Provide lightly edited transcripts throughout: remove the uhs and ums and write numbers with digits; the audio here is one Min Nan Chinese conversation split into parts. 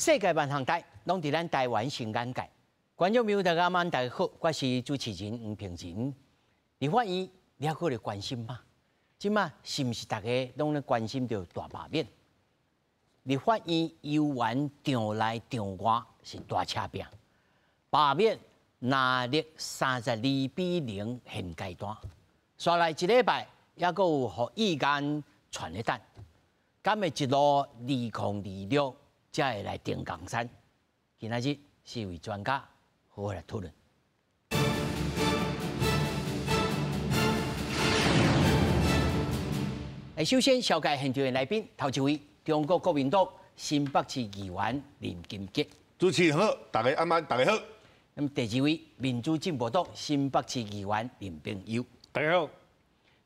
世界萬項代，攏佇咱台灣新眼界。觀眾朋友大家晚，大家好，我是主持人黃平仁。立法院，你還閣咧關心嗎？這馬是毋是大家攏咧關心著大罷免？立法院猶原場內場外是大車拼，罷免藍綠32比0現階段，紲來一禮拜，猶閣有予議案傳咧等，敢會一路2026才會來定江山？今仔日四位專家好好來討論。首先，紹介現場的來賓，頭一位，中國國民黨新北市議員林金杰。主持人好，大家晚安，大家好。那麼第二位，民主進步黨新北市議員林朋友。大家好。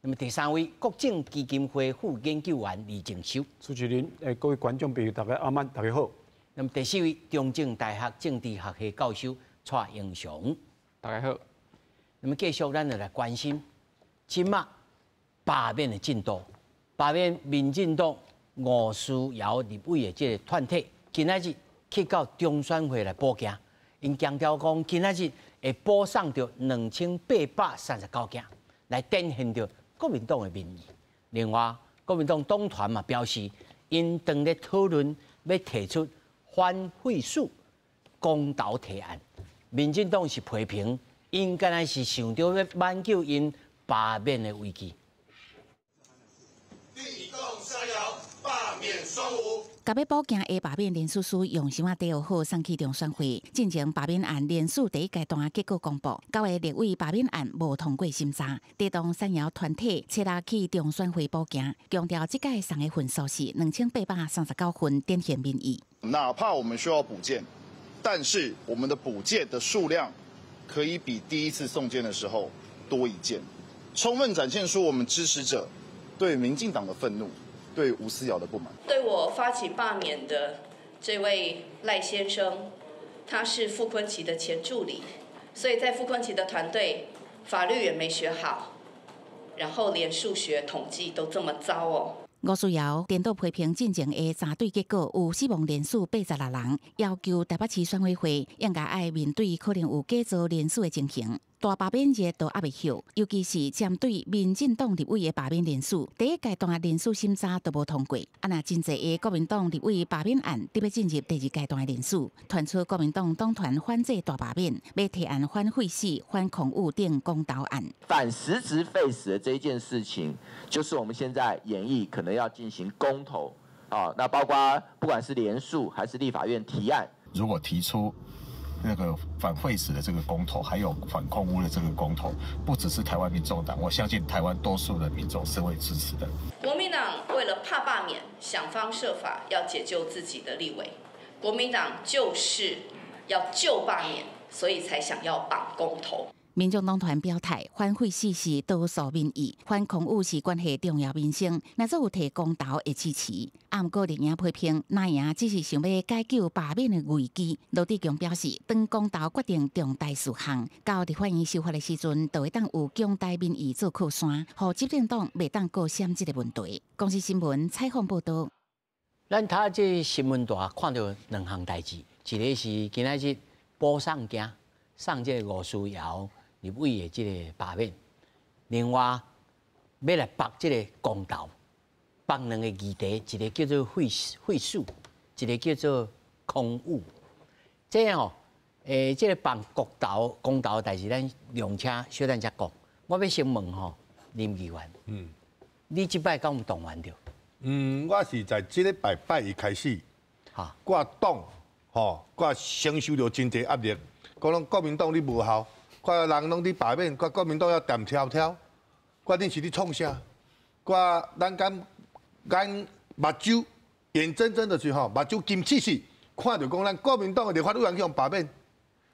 那麼第三位，國政基金會副研究員李正修。主持人，各位觀眾朋友，大家晚安，大家好。那麼第四位，中正大學政治學系教授蔡英雄。大家好。那麼繼續，咱就來關心這馬罷免的進度。罷免民進黨吳思瑤立委的這個團體，今仔日去到中選會來補件，𪜶強調講，今仔日會補送著2839件，來展現著國民黨的民意。另外，國民黨黨團嘛表示，𪜶當咧討論欲提出反廢死公投提案。民進黨是批評，𪜶敢若是想著欲挽救𪜶罷免的危機。共欲補件的罷免連署書用啥物底好送去中選會，進前罷免案連署第一階段結果公布，九個立委罷免案無通過審查，地動山搖團體七日去中選會補件，強調這屆送的份數是2839份，展現民意。哪怕我們需要補件，但是我們的補件的數量可以比第一次送件的時候多一件，充分展現出我們支持者對民進黨的憤怒，對吳思瑤的不滿。對我發起罷免的這位賴先生，他是傅崐萁的前助理，所以在傅崐萁的團隊，法律也沒學好，然後連數學統計都這麼糟哦。吳思瑤顛倒批評進前的查對結果有死亡連署86人，要求台北市選委會應該愛面對可能有假造連署的情形。大罷免熱都猶未歇，尤其是針對民進黨立委的罷免連署，第一階段連署審查都無通過。啊，若真濟个國民黨立委罷免案，得欲進入第二階段的連署，傳出國民黨黨團反制大罷免，欲提案反廢死、反空污等公投案。反實質廢死的這一件事情，就是我們現在研議可能要進行公投啊，那包括不管是連署還是立法院提案，如果提出那個反廢死的這個公投，還有反空污的這個公投，不只是台灣民眾黨，我相信台灣多數的民眾是會支持的。國民黨為了怕罷免，想方設法要解救自己的立委。國民黨就是要救罷免，所以才想要綁公投。民眾黨團表態，反廢死是多數民意，反空污是關係重要民生，若做有提公投會支持。啊，毋過綠營批評，藍營只是想欲解救罷免的危機。羅智強表示，當公投決定重大事項，到立法院修法的時陣，就會當有強大民意做靠山，予執政黨袂當閣閃這个問題。公視新聞採訪報導。咱頭這新聞台看著兩項代誌，一个是今仔日補送件送這個吳思瑤立委的這個罷免，另外欲來綁這個公投，綁兩個議題，一個叫做廢廢死，一個叫做空污。這樣哦，這個綁國投公投的代誌，咱兩車小等才講。我欲先問吼林議員，你這擺敢有動員著？我是在這禮拜拜一開始，我黨吼，我承受著真濟壓力，講攏國民黨你無效。我人攏佇罷免，我國民黨猶踮跳跳，我恁是咧創啥？我咱敢眼目睭眼睜睜就是吼，目睭金刺刺，看著講咱國民黨的立法委員去予罷免，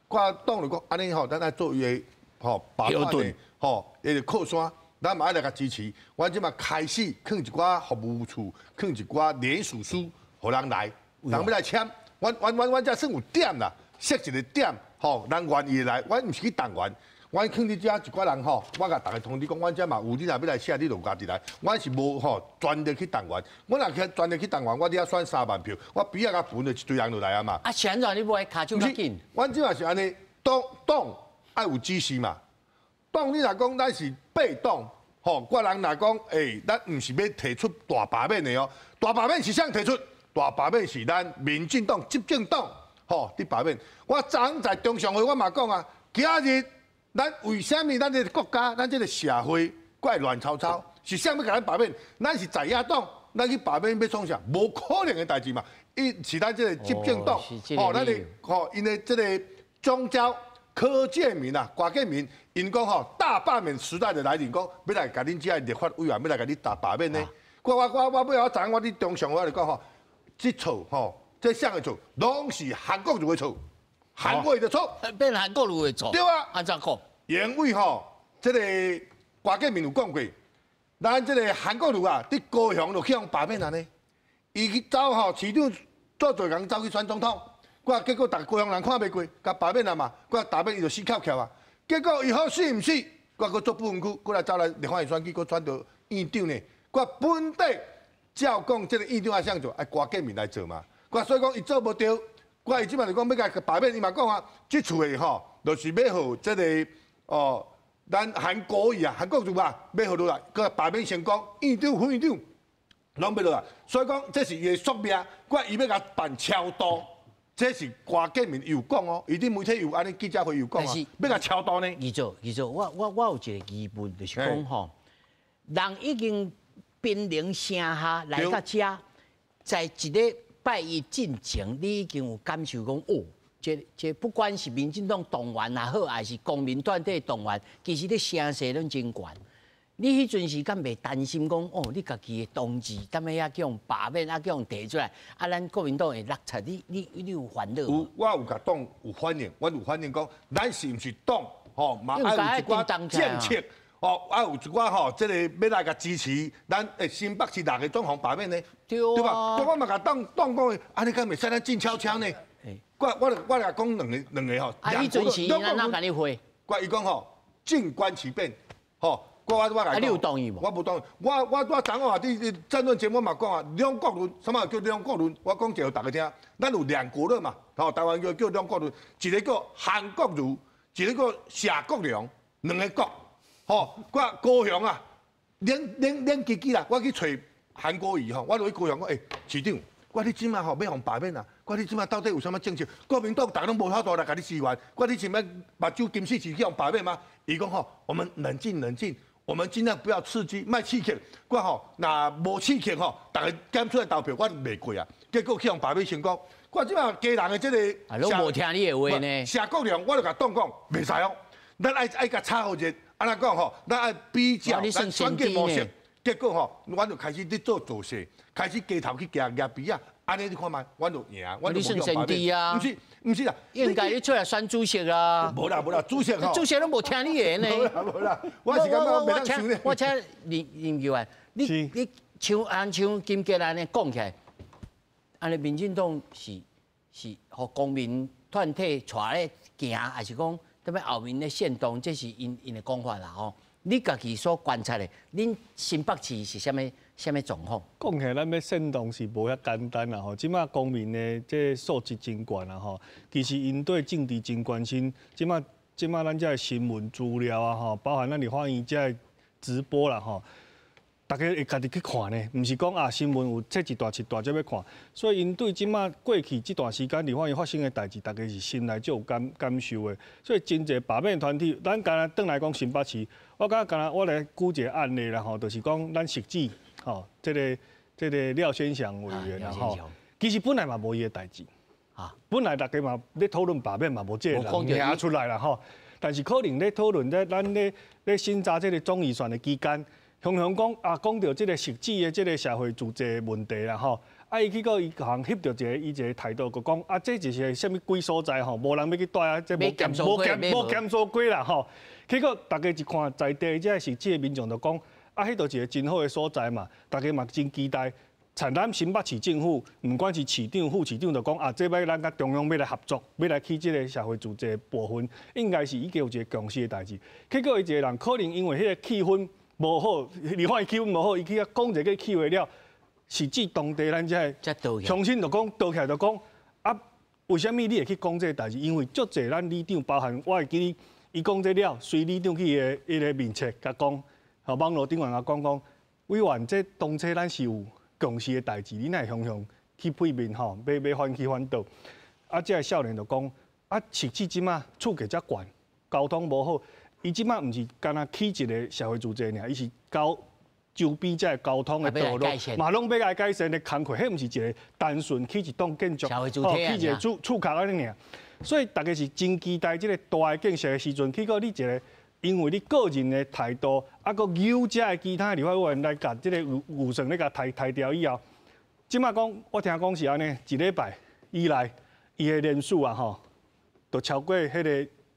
我黨就講按呢吼，咱愛做伊的吼罷免的吼，伊的靠山，咱嘛愛來共支持。阮這馬開始囥一寡服務處，囥一寡聯署書，予人來，人欲來簽，阮阮阮阮這算有點啦，設一個點。吼，人願意來，阮毋是去動員，阮囥佇遮一寡人吼，我共逐家通知講，阮遮嘛有，你若欲來寫，你就家己來。阮是無吼全力去動員，我若去全力去動員，我佇遐選3萬票，我比啊共分就一堆人就來啊嘛。啊，是按怎你無愛跤手較緊？阮這嘛是按呢，黨黨愛有指示嘛。黨你若講咱是被動，吼，我人若講，咱毋是欲提出大罷免的哦，大罷免是啥提出？大罷免是咱民進黨執政黨，吼，佇罷免。我昨昏在中常會我嘛講啊，今日。咱為啥物咱這個國家、咱這個社會閣會亂糟糟？是啥欲共咱罷免？咱是在野黨，咱去罷免欲創啥？無可能的代誌嘛！伊是咱這個執政黨，吼，咱的吼，𪜶的這個總召柯建銘啊，郭建銘，𪜶講吼，大罷免時代的來臨，講欲來共恁這立法委員，欲來共你大罷免呢？我尾後昨昏我佇中常我就講吼，這錯吼，這啥的錯，攏是韓國瑜的錯，韓國瑜的錯，變韓國瑜的錯，對啊，按怎講？因為吼，這個郭建銘有講過，咱這個韓國瑜啊，佇高雄就去予罷免按呢，伊去走吼，市長做做工走去選總統，我結果逐高雄人看袂過，共罷免啊嘛，我罷免伊就死翹翹啊，結果伊好死毋死，我閣做不分區，閣來走來立法院選舉，閣選著院長呢，我本底照講這個院長愛啥做，愛郭建銘來做嘛，我所以講伊做無著，我伊這擺就講欲共罷免，伊嘛講啊，這次的吼，就是欲予這個。哦，咱韓國瑜啊，韓國瑜啊，欲予落來，閣罷免成功，院長、副院長攏欲落來，所以講這是伊的宿命。我伊欲共辦超渡，這是郭建銘有講哦，伊佇媒體有按呢記者會有講啊，欲共超渡呢？二祖，二祖，我有一個疑問，就是講吼，人已經瀕臨城下來到遮，在一個拜一進前，你已經有感受講哦。這不管是民進黨動員也好，還是公民團體動員，其實咧聲勢攏真懸。你彼陣時敢袂擔心講，哦，你家己的同志，踮遐去予罷免，啊去予提出來，啊，咱國民黨會落漆，你有煩惱？有，我有共黨有反應，我有反應講，咱是毋是黨吼嘛愛有一寡政策，哦，愛有一寡吼，這個欲來共支持，咱新北市6個總予罷免呢？對吧？我嘛共黨黨講，按呢敢袂使咱靜悄悄呢？我來講兩個吼。啊，彼陣時伊哪共你回？我伊講吼，靜觀其變，吼。我啊，你有同意無？我無同意。我昨昏啊，佇政論節目嘛講啊，兩國論，啥物叫兩國論？我講一個予大家聽，咱有兩國論嘛，吼，台灣叫兩國論，一個叫韓國瑜，一個叫謝國樑，兩个國，吼，我高雄啊，恁記記啦，我去揣韓國瑜吼，我就去高雄講，市長。我你這馬吼欲予罷免啊！我你這馬到底有啥物政策？國民黨逐家攏無法度來共你支援。我你這馬目睭金絲是去予罷免嗎？伊講吼，我們冷靜冷靜，我們盡量不要刺激，莫刺激。我吼若無刺激吼，逐家敢出來投票，我袂過啊。結果去予罷免成功。我這馬家人的這個，啊，攏無聽你的話呢。謝國樑，我就共黨講，袂使哦。咱愛共炒好熱，按怎講吼？咱愛比較，咱選舉模式。結果吼，阮就開始咧做造勢，開始街頭去舉舉埤仔，按呢你看覓，阮就贏，阮就你算先知啊？毋是，毋是啦，應該你出來選主席啊？無啦無啦，主席吼，主席攏無聽你的呢。無啦無啦，我是感覺袂當想咧。我請林林議員，你像按像金杰按呢講起來，按呢民進黨是予公民團體帶咧行，還是講踮咧後面咧煽動？這是𪜶的講法啦吼。你家己所觀察的，恁新北市是啥物啥物狀況？講起來，咱欲煽動是無遐簡單啦吼。這馬公民的這素質真懸啦吼。其實𪜶對政治真關心。這馬咱這新聞資料啊吼，包含咱立法院這直播啦吼，大家會家己去看呢，毋是講啊新聞有切一段一段才欲看。所以𪜶對這馬過去這段時間立法院發生的代誌，大家是心內足有感受的。所以真濟罷免團體，咱敢若轉來講新北市。我感覺敢若我來舉一個案例啦吼，就是講咱汐止吼，這個廖先祥委員啦吼，其實本來嘛無伊的代誌，本來大家嘛咧討論罷免嘛無這個人名出來啦吼，但是可能咧討論咧咱咧審查這個總預算的期間，常常講啊講著這個汐止的這個社會住宅問題啦吼，啊伊結果伊予人翕著一個伊一個態度，就講啊這就是啥物鬼所在吼，無人欲去蹛啊，這無檢索過啦吼。結果大家一看在地這汐止的民眾就講，啊，彼就一個真好的所在嘛，大家嘛真期待。像咱新北市政府，毋管是市長、副市長，就講啊，這擺咱佮中央欲來合作，欲來起這个社會住宅部分，應該是已經有一个共識的代誌。結果伊一个人可能因為彼个氣氛無好，立法院氣氛無好，伊去遐講一个氣話了，是指當地咱遮的鄉親就講倒起來就講啊，為啥物你會去講這个代誌？因為足濟咱里長，包含我會記得，伊講這了，隨里長去伊个彼个面冊共講，予網路頂懸共講講，委員這當初咱是有共識的代誌，你哪會雄雄去背面吼，欲反去反倒？啊，這个少年就講，啊，實際這馬厝價遮懸，交通無好，伊這馬毋是干焦起一个社會住宅爾，伊是交周邊這个交通的道路，嘛攏欲來改善的工課，彼毋是一个單純起一棟建築，吼，起一个厝厝殼按呢爾。所以大家是真期待這个大的建設的時陣，結果你一个因為你個人的態度，啊，閣誘遮的其他立法委員來共這个預算咧共刣刣掉以後，這馬講我聽講是按呢，一禮拜以來，伊的聯署啊吼，就超過彼个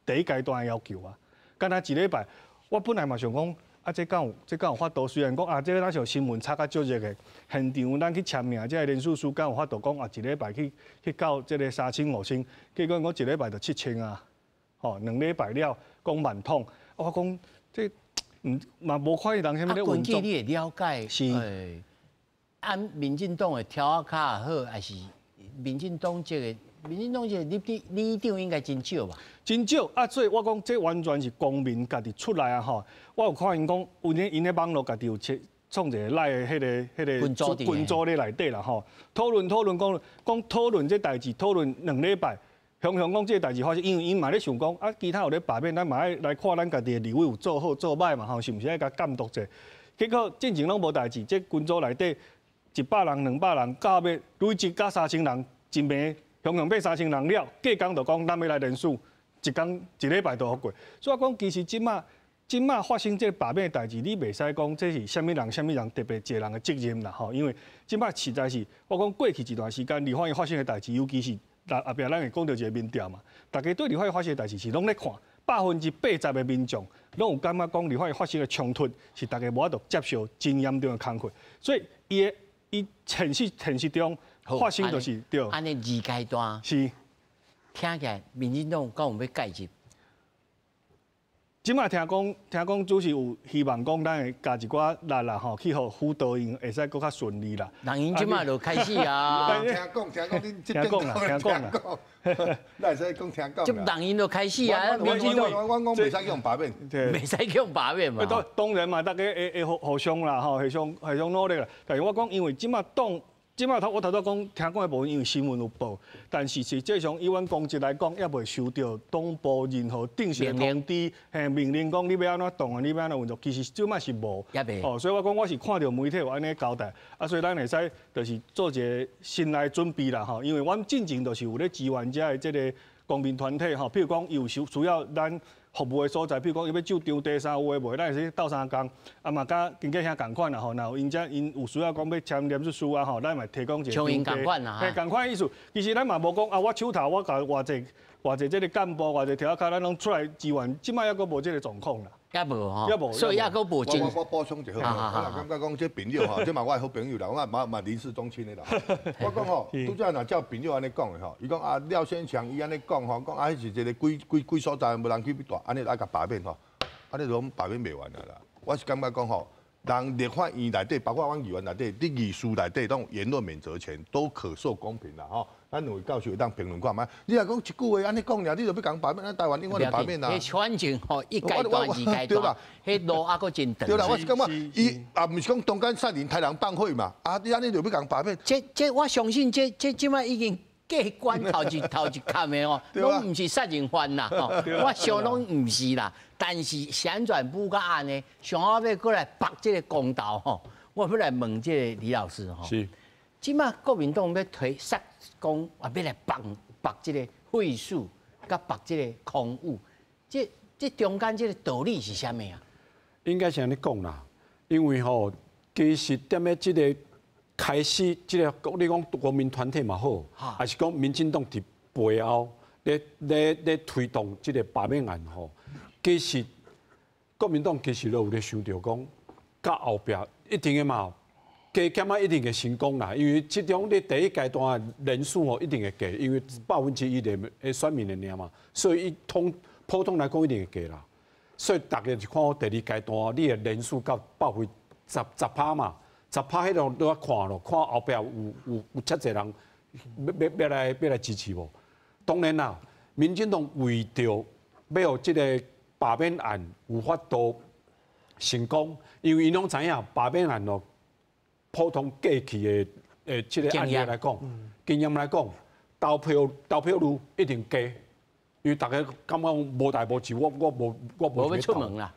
第一階段的要求啊。敢若一禮拜，我本來嘛想講，啊，這敢有這敢有法度？雖然講啊，這個咱像新聞炒較足熱的，現場咱去簽名，這个聯署書敢有法度講啊，一禮拜去去到這个30005000，結果講一禮拜就7000啊，吼，兩禮拜了講萬桶。我講這毋嘛無看伊人啥物咧運作。啊，根據你的了解，是，按民進黨的柱仔跤好，還是民進黨這个民進黨這个里里長應該真少吧？真少啊！所以我講這完全是公民家己出來啊！吼，我有看𪜶講，有影𪜶咧網路家己有設創一個 LINE 的彼个群組咧內底啦吼，討論討論講講討論這代誌，討論兩禮拜。雄雄講這个代誌發生，因為𪜶嘛咧想講啊，其他有咧罷免，咱嘛愛來看咱家己的立委有做好做䆀嘛吼，是毋是愛共監督者？結果進前攏無代誌，這群組內底100人、200人，到尾累積到3000人，一暝雄雄變3000人了，隔工就講咱欲來聯署，一工一禮拜就予過。所以我講其實這馬這馬發生這个罷免的代誌，你袂使講這是啥物人、啥物人特別一個人的責任啦吼，因為這馬實在是我講過去一段時間，立法院發生的代誌，尤其是。後壁咱會講著一个民調嘛，大家對立法院發生的代誌是攏咧看，80%的民眾攏有感覺講立法院發生的衝突是大家無法度接受真嚴重的工課，所以伊的伊現實現實中發生就是對。按呢二階段是聽起來，民進黨敢有欲介入？這馬聽講，聽講主是有希望講，咱會加一寡力啦吼，去予輔導𪜶會使閣較順利啦。人𪜶這馬就開始啊！聽講聽講，恁聽講啦，聽講啦，哪會使講聽講？這人𪜶就開始啊！我我講袂使用罷免，袂使用罷免嘛。當當然嘛，大家會會互互相啦吼，互相互相努力啦。但是我講，因為這馬黨。這馬頭我頭拄講聽講的部分，因為新聞有報，但是實際上以阮公職來講，猶未收著黨部任何正式的通知，嘿命令講你欲按怎動啊，你欲按怎運作，其實這馬是無。哦，所以我講我是看著媒體有按呢交代，啊，所以咱會使就是做一个心內準備啦吼，因為阮進前就是有咧支援遮的這个公民團體吼，譬如講伊有需需要咱服務的所在，譬如講伊欲借場地啥有的無的，咱會使鬥相共，啊嘛佮經過遐仝款啦吼，若有𪜶遮𪜶有需要講欲簽聯署書啊吼，咱嘛提供一个場地。仝款啦，嘿，仝款意思，其實咱嘛無講啊，我手頭我共偌濟偌濟這个幹部，偌濟柱仔跤，咱攏出來支援，這擺猶閣無這个狀況啦。猶無吼，猶無，所以猶閣無真。我補充一下，我若感覺講這朋友吼，這嘛我的好朋友啦，我嘛嘛林氏宗親的啦。我講吼，拄才若照朋友按呢講的吼，伊講啊廖先強伊按呢講吼，講啊彼是一个幾幾幾所在無人去蹛，按呢愛共罷免吼，按呢攏罷免袂完啊啦。我是感覺講吼，人立法院內底，包括阮議員內底，佇議事內底，攏言論免責權，都可受公平啦吼。咱兩位教授會當評論看覓？你若講一句話按呢講爾，你就欲共罷免，咱台灣永遠就罷免啦。反正吼，一階段、二階段，彼路猶閣真長。對啦，我是感覺伊也毋是講中間殺人殺人放火嘛，啊，你按呢就欲共罷免。這這我相信這這這擺已經過關頭一頭一坎的哦，攏毋是殺人犯啦，吼，我想攏毋是啦。但是旋轉舞甲按呢，上後欲閣來縛這个公道吼，我欲來問這个李老師吼。是。這擺國民黨欲推殺講啊，欲來縛縛這个廢死，佮縛這个空污，這這中間這个道理是啥物啊？應該是按呢講啦，因為吼，其實踮咧這个開始，這个你講國民團體嘛好，還是講民進黨佇背後咧咧咧推動這个罷免案吼，其實國民黨其實都有咧想著講，佮後壁一定的嘛，加減啊一定會成功啦，因為這種你第一階段人數吼一定會過，因為1%的選民的爾嘛，所以伊通普通來講一定會過啦。所以大家就看好第二階段，你的人數到10%嘛，十趴彼種都要看咯，看後壁有遮濟人欲來支持無？當然啦，民進黨為著欲予這个罷免案有法度成功，因為𪜶攏知影罷免案哦，普通過去的這个案例來講，經驗來講，投票率一定低，因為大家感覺無代無誌，我無欲出門啦，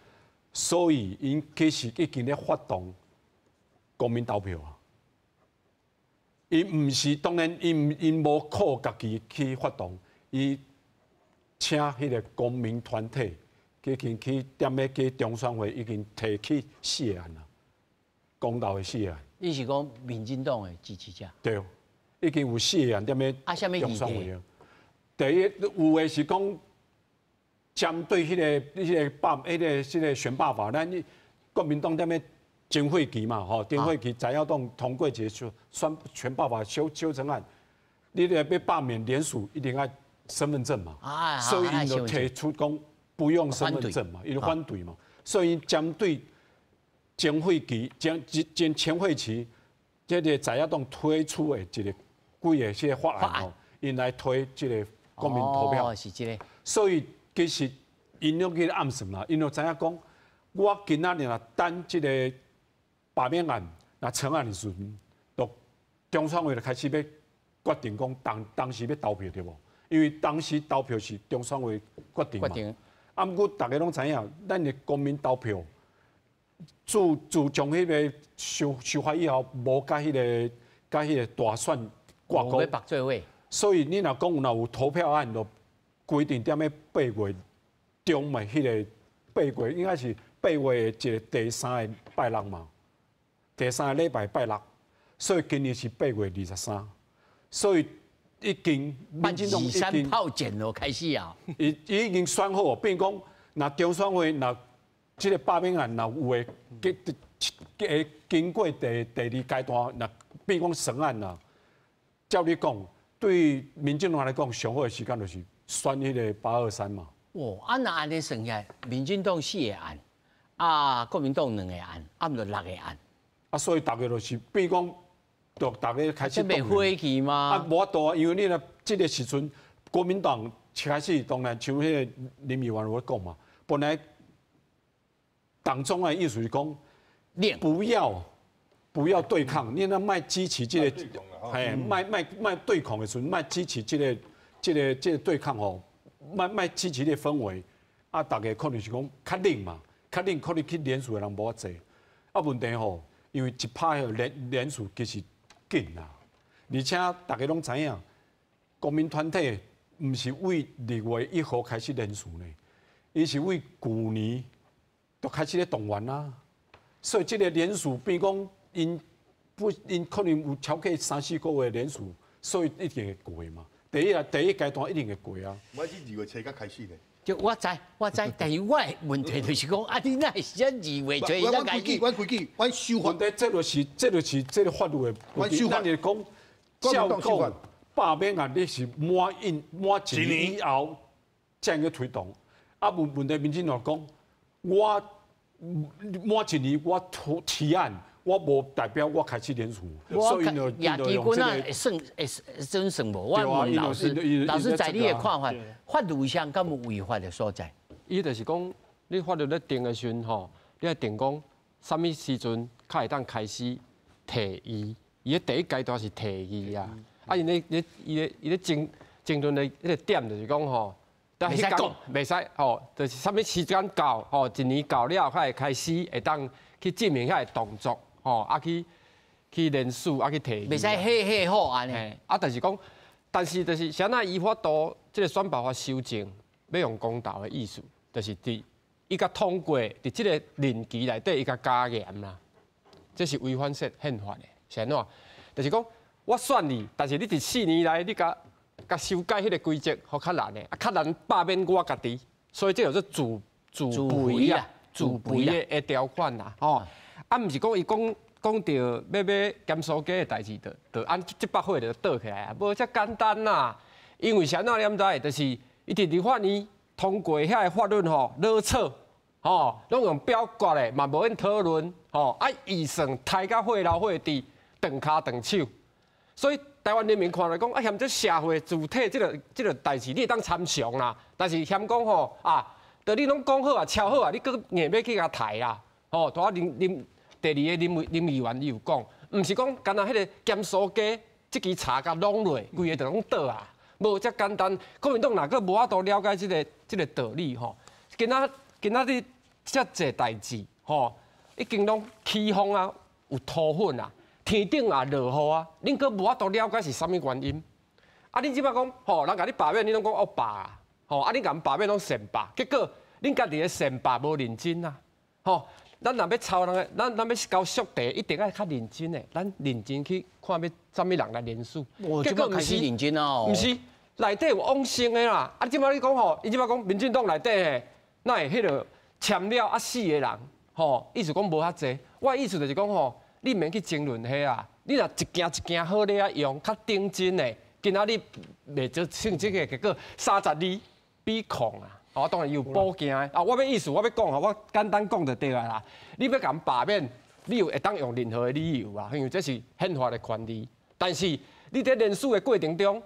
所以𪜶其實已經咧發動公民投票啊。伊毋是當然，𪜶無靠家己去發動，伊請彼个公民團體已經去踮咧去中選會已經提起四个案啦，公投的四个案。你是講民進黨的支持者？對，已經有四个案踮咧中選會啊。第一有的是講針對彼个選罷法，咱國民黨踮咧前會期嘛，吼，前會期在野黨通過一个選選罷法修正案，你咧欲罷免聯署一定愛身份證嘛，所以𪜶就提出講不用身份證嘛，伊就反對嘛，所以針對前會期、前前前會期，這个在野黨推出的一個幾个這个法案吼，𪜶來推這个公民投票。哦，是這个。所以其實𪜶攏去暗算啦，𪜶就知影講，我今仔日若等這个罷免案若成案的時陣，就中選會就開始欲決定講當時欲投票對無？因為當時投票是中選會決定嘛。啊，毋過大家攏知影，咱的公民投票，自從彼个修法以後，無佮彼个大選掛鈎。所以你若講若有投票案，就規定踮咧八月中嘛，彼个八月應該是八月的一個第三个拜六嘛，第三個禮拜拜六，所以今年是8月23，所以已經民進黨已經炮戰咯，開始啊！伊已經選好，變講若中選會若這个罷免案若有會經過第二階段，若變講成案啦，照你講，對民進黨來講，上好的時間就是選彼个823嘛。哦，啊若按呢算起來，民進黨四个案，啊國民黨兩个案，啊毋就六个案。啊，所以大家就是變講，就大家開始。這袂火氣嗎？啊，無法度啊，因為你若這个時陣，國民黨開始當然像彼个林議員有咧講嘛，本來黨中的意思是講，不要對抗，你若莫支持這个，嘿，莫對抗的時陣，莫支持這个對抗吼，莫支持這个氛圍，啊，大家可能是講較冷嘛，較冷可能去聯署的人無遐濟，啊，問題吼，因為一拍彼個聯署其實緊啦，而且大家攏知影，公民團體毋是為2月1號開始聯署呢，伊是為舊年就開始咧動員啦，所以這个聯署變講𪜶不𪜶可能有超過三四個月聯署，所以一定會過嘛。第一階段一定會過啊。我是2月初才開始的。就我知，我知，但是我的問題就是講，啊，你哪會是2月初才開始？阮規矩，阮修法。問題這就是這个法律的問題。咱是講，照講罷免案，你是滿一年以後才去推動。啊，問題民進黨講，我滿一年我提案，我無代表我開始聯署，所以就也基本啊會算會準算無？我問老師，老師在你的看法，法律上敢有違法的所在？伊就是講，你法律咧定的時陣吼，你愛定講啥物時陣較會當開始提議。伊咧第一階段是提議啊，啊，𪜶咧爭論的彼个點就是講吼，袂使講，袂使吼，就是啥物時間到吼，一年到了，才會開始會當去進行遐个動作。吼，啊去聯署，啊去提議，袂使火火好按呢。啊，但是講，但是就是啥那伊法度這个選罷法修正，欲用公投的意思，就是佇伊共通過，佇這个任期內底伊共加嚴啦，這是違反憲法的，是按怎？就是講我選你，但是你佇4年內你共共修改彼个規則，予較難的，啊較難罷免我家己，所以這叫做自肥啊，自肥的條款啦，吼。啊，毋是講伊講讲著欲买咸酥鸡的代志，就按这百货就倒起来啊，无遮简单啦。因为啥怎你毋知？就是伊伫立法院通过遐个法律吼，落草吼，攏用表决的，嘛无用讨论吼。啊，预算刣甲血流血滴，断跤断手。所以台湾人民看来讲，啊，嫌这社会主体这个代志，你会当参详啦。但是嫌讲吼啊，著你攏讲好啊，抄好啊，你阁硬欲去共刣啦。吼，拄仔林林第二个林林议员伊有讲，毋是讲干焦彼个咸酥鸡，這支柴共攏落，规个就攏倒啊，無遮簡單。國民黨若閣無法度了解這個道理吼，今仔今仔日遮濟代誌吼，已經攏起風啊，有塗粉啊，天頂也落雨啊，恁閣無法度了解是啥物原因？啊，恁這擺講吼，人共你罷免，你攏講惡罷啊，吼，啊，恁共罷免攏善罷，結果恁家己的善罷無認真啊，吼。咱若欲抄人的，咱欲交速遞，一定愛較認真的。咱認真去看欲啥物人來聯署。結果開始認真哦。毋是，內底有往生的啦。啊，這擺你講吼，伊這擺講民進黨內底的，哪會彼個簽了啊死的人，吼，意思講無遐濟。我的意思就是講吼，你毋免去爭論彼啊，你若一件一件好咧啊用，較認真的，今仔日袂做成這個結果32比0啊。哦，當然有補件的啊！我欲意思，我欲講吼，我簡單講就對啊啦。你欲共罷免，你有會當用任何的理由啊，因為這是憲法的權利。但是你佇聯署的過程中，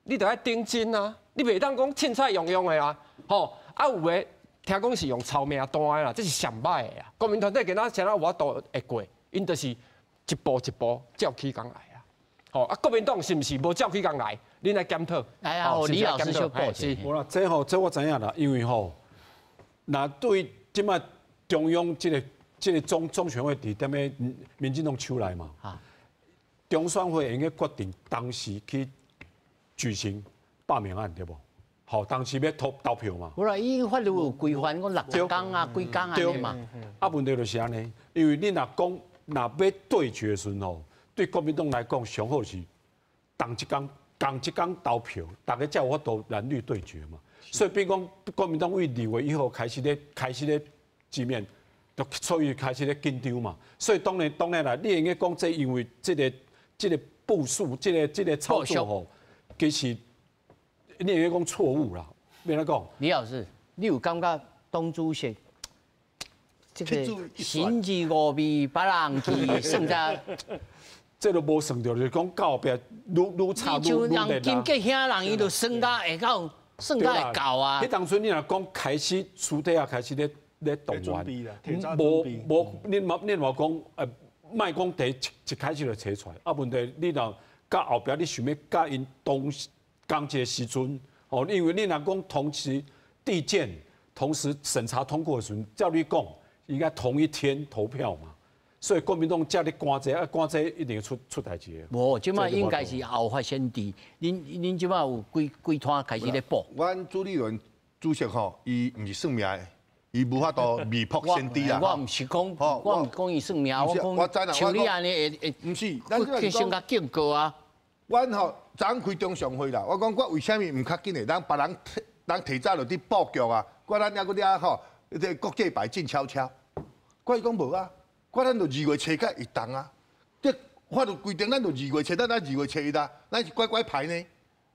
你著愛認真啊！你袂當講凊彩用用的啊！吼啊，有的聽講是用抄名單的啦，這是上歹的啊！國民團體今仔啥有法度會過，𪜶就是一步一步照起工來啊！吼啊，國民黨是毋是無照起工來？恁來檢討。來啊，李老師小補是。無啦，這吼，這我知影啦，因為吼，若對這擺中央這個中選會佇踮咧民進黨手內嘛，中選會應該決定當時去舉行罷免案對無？好，當時欲投票嘛。無啦，伊法律有規範，講60工啊，幾工按呢嘛。啊，問題就是按呢，因為你若講若欲對決的時陣吼，對國民黨來講，上好是同一工。仝一工投票，大家才有法度藍綠對決嘛。所以變講國民黨為2月1號開始咧見面，就所以開始咧緊張嘛。所以當然當然啦，你會用講這因為這個部署，這個操作吼，其實你會用講錯誤啦。欲按怎講？李老師，你有感覺黨主席這個心機五味別人去算在？這都無算著，就是講到後壁愈愈差愈愈人金吉兄人，伊就算甲會到，算甲會到啊。彼當陣你若講開始私底下開始咧動員，無無你嘛講，莫講第一開始就提出來，啊問題你若到後壁你想欲佮𪜶同仝一个時陣，哦，因為你若講同時遞件、同時審查通過的時陣，照你講應該同一天投票嘛。所以國民黨遮咧趕這啊，趕這一定會出代誌的。無，這擺應該是後發先至。恁這擺有幾幾攤開始咧補？阮朱立倫主席吼，伊毋是算命的，伊無法度未卜先知啊。我毋是講，我毋講伊算命，我講像你按呢會會，毋是，咱先共警告啊。阮吼昨昏開中常會啦，我講我為啥物毋較緊的？人別人人提早就佇布局啊，我咱猶閣遐吼，這個國際牌靜悄悄。我伊講無啊。我咱就2月7才會動啊！這法律規定，咱就二月七，咱2月7啊，咱是乖乖牌呢。